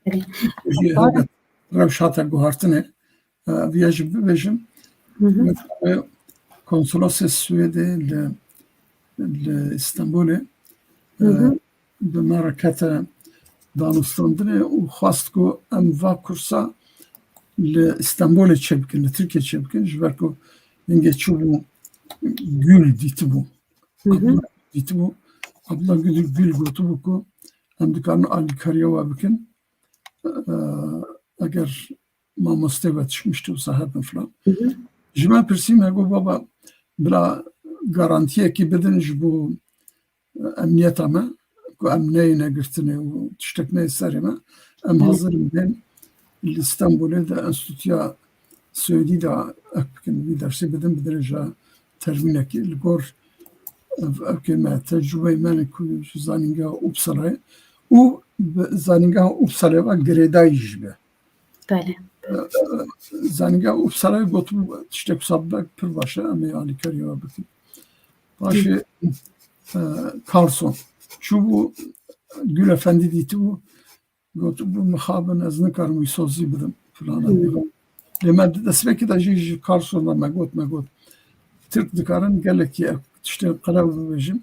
Belê. Jî helbet rewş hate guhartinê. Ev ya jî bibêjim. Hı hı. Wek konsolosê Swêdê li, li Stenbolê, Hı hı. e, bi me re kete danûstandinê û xwest ku em va kursa li Stenbolê çêbikin, li Tirkiyê çêbikin, ji ber ku hingê çûbû Gül dîtibû. Hı hı. Abdullah dîtibû. Abdullah Gül, Gül gotibû ku em dikarin alîkariya we bikin. E, eger mamostê ve tişt miştê wisa hebin filan. Hı hı. Ji me pirsî, me got, baba, bila garantiyekî bidin ji bo, e, emniyeta me, ku em neyêne girtinê û tiştek neyê serê me, em Hı. hazir in bên li Stenbolê de Enstitûya Swêdî de ek bikin, vî dersê bidin bi dereja termînekê. Li gor ev, ev kê me tecrûbeyê me ne ku ji Zanîngeha Uppsala'yê û bi Zanîngeha Uppsala'yê ve girêdayî jî be. Belê. Zanîngeha Uppsala'yê gotibû tiştek wisa bibe pir baş e, em ê alîkarî we bikin. Paşê, e, Carlson çûbû, Gül Efendî dîtibû, gotibû, mixabin, ez nikarim wî sozî bidim, filan. Hmm. Lê me di destpêkê de jî ji Carlson re me got, me got, Tirk dikarin gelekî ev tiştê qelew bibêjin.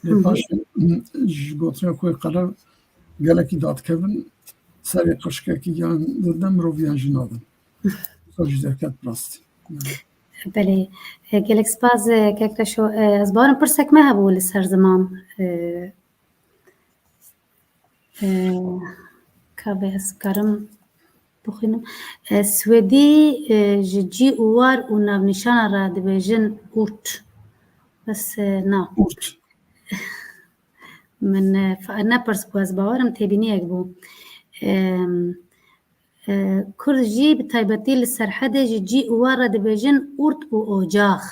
Lê Hı hı. paşê, hı, ji gotina xwe qelew gelekî dadikevin, serê qirşkekî yan didin, miroviyan jî nadin. Wisa jî derket bi rastî. Belê. E, gelek spas, e, kek Reşo. E, ez bawerim pirsek me hebû li ser ziman. E, e, ka be ez karim bixwînim. E, Swêdî, e, ji cî û war û navnîşana re dibêjin ort. Bes, e, na. Ort. Min, e, fa-, nepirs bû, ez bawerim têbîniyek bû. Em, e, Kurd jî bi taybetî li Serhedê ji cî û war re dibêjin urt û ocax.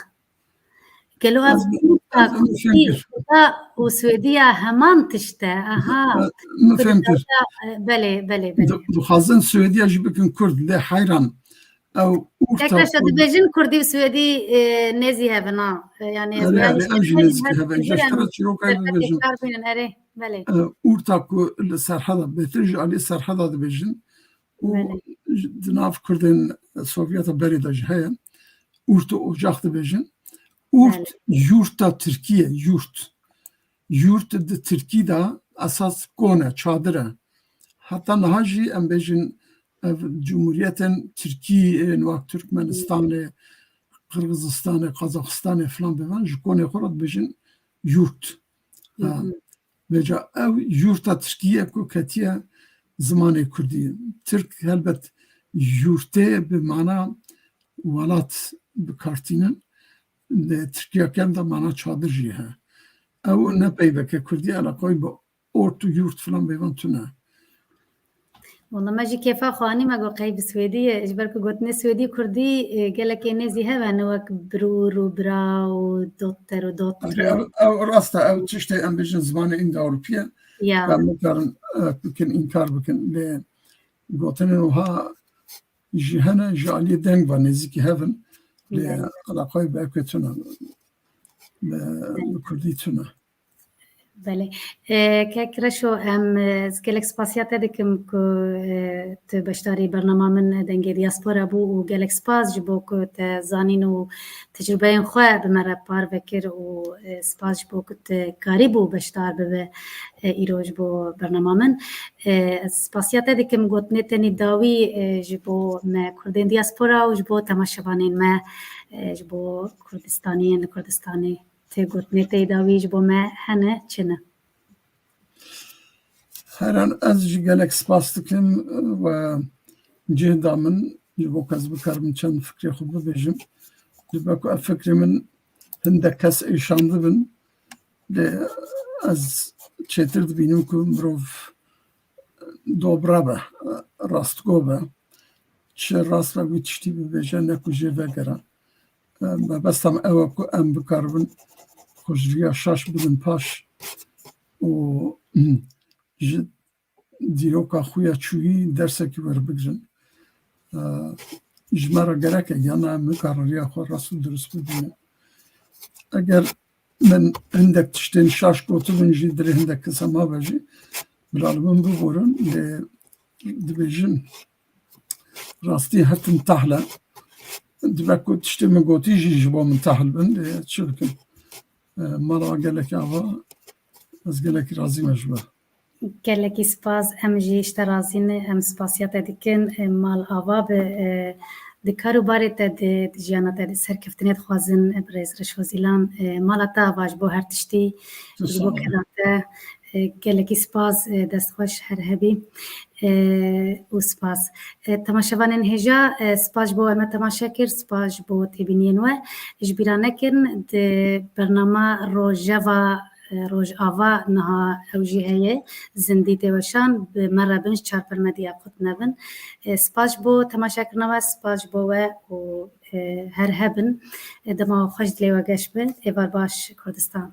Gelo ev Ez, urt a ez, ez Kurdî, fêm kir. Kurda û Swêdiya heman tişt e? Aha. Min fêm kir. Kurda, e, belê, belê, belê. Di-, dixwazin Swêdiya jî bikin Kurd, lê heyran. Ew ûrta Tek ku dibêjin Kurdî û Swêdî, e, nêzî hev in, ha. E, yani, ez Erê, erê, ew jî nêzî hev in. Ji te re çîroka bibêjim. Erê, belê. E, ûrta ku li Serheda, bêtir ji alî Serheda dibêjin û Belê. ji, di nav Kurdên Sovyeta berê de jî heye. Ûrt û ocax dibêjin. Ûrt, Belê. Yurta Tirkî ye, yurt. Yurt di Tirkî de esas kon e, çadir e. Heta niha jî em bêjin ev cumhuriyetên Tirkî ên wek Türkmenistanê, Qirgizistanê, Qazaxistanê filan bêvan ji konê xwe re dibêjin yurt. Hı hı. Ha, vêca ew yurta Tirkî ye ku ketiye zimanê Kurdî. Tirk helbet yurtê bi mana welat bi kar tînin. Li Tirkiya germ de mana çadir jî heye. Ew ne peyveke Kurdî, eleqayî bi ort û yurt filan bêvan tune. Wala me jî kêfa xwe anî, me got qey bi swêdî ye. Ji ber ku gotinê swêdî kurdî, e, gelekê nêzî heve ne wek brûr û bira û dotter û dotter. Ev, ev rast e, ev tiştê em bêjin zimanê Îndo-Ewropî ye. Ya. Em nikarin, e, bikin, înkar bikin. Lê gotinên wiha jî hene, ji aliyê deng ve nêzîkî hev in. Lê eleqayê bi ewkê tune, bi, bi kurdî tune. Belê. E, kek Reşo, em, e, ez gelek spasiya te dikim ku, e, tu beşdarî bernama min Dengê Diaspora bû û gelek spas ji bo ku te zanîn û tecrûbeyên xwe bi me re parve kir û, e, spas ji bo ku tu karîbû beşdar bibe, e, îro ji bo bernama min. E, ez spasiya te dikim, gotinê tenî dawî, e, ji bo me Kurdên diaspora û ji bo temaşevanên me, e, ji bo Kurdistaniyên li Kurdistanê. Tê gotinê tê dawî ji bo me hene çi ne? Heran ez jî gelek spas dikim we cih da min ji bo ku ez bikarim çend fikrê xwe bibêjim. Ji ber ku ev fikrê min hindek kes êşandibin, lê ez çêtir dibînim ku mirov dobra be, rastgo be. Çi rast be wî tiştî bibêje, ne ku jê vegere. E, mebesta min ew e ku em bikaribin xwe ji riya şaş bidin paş û ji dîroka xwe ya çûyî dersekî werbigirin. E, ji me re gerek e, ya na em nikarin riya xwe rast û dirust bibînin. Eger min hindek tiştên şaş gotibin jî, dilê hindek kesa mabe jî, bila li min biborin, lê dibêjin, rastî her tim tehl e. Dibe ku tiştê min gotî jî ji bo min tehl bin, lê çi bikim? E, mala gelek ava, ez gelekî razî me ji we. Gelekî spas, em jî ji te razî ne, em spasiya te dikin, e, mal ava be, e, di kar û barê te de, di jiyana te de serkeftinê dixwazin, e, birêz Reşo Zîlan, e, mala te ava ji bo her tiştî, ji bo keda te, e, gelekî spas, e, dest xweş, her hebî, e, û spas. E, temaşevanên hêja, e, spas ji bo we me temaşe kir, spas ji bo têbîniyên we. Ji bîra nekin, di bernama Rojeva, e, Rojava niha ew jî heye, zindî tê weşan, bi me re bin ji Çarper Medya xwe dinevin. E, spas ji bo temaşekirina we, spas ji bo we û, e, her hebin. E, dema xweş dilê we geş be. Êvar baş Kurdistan.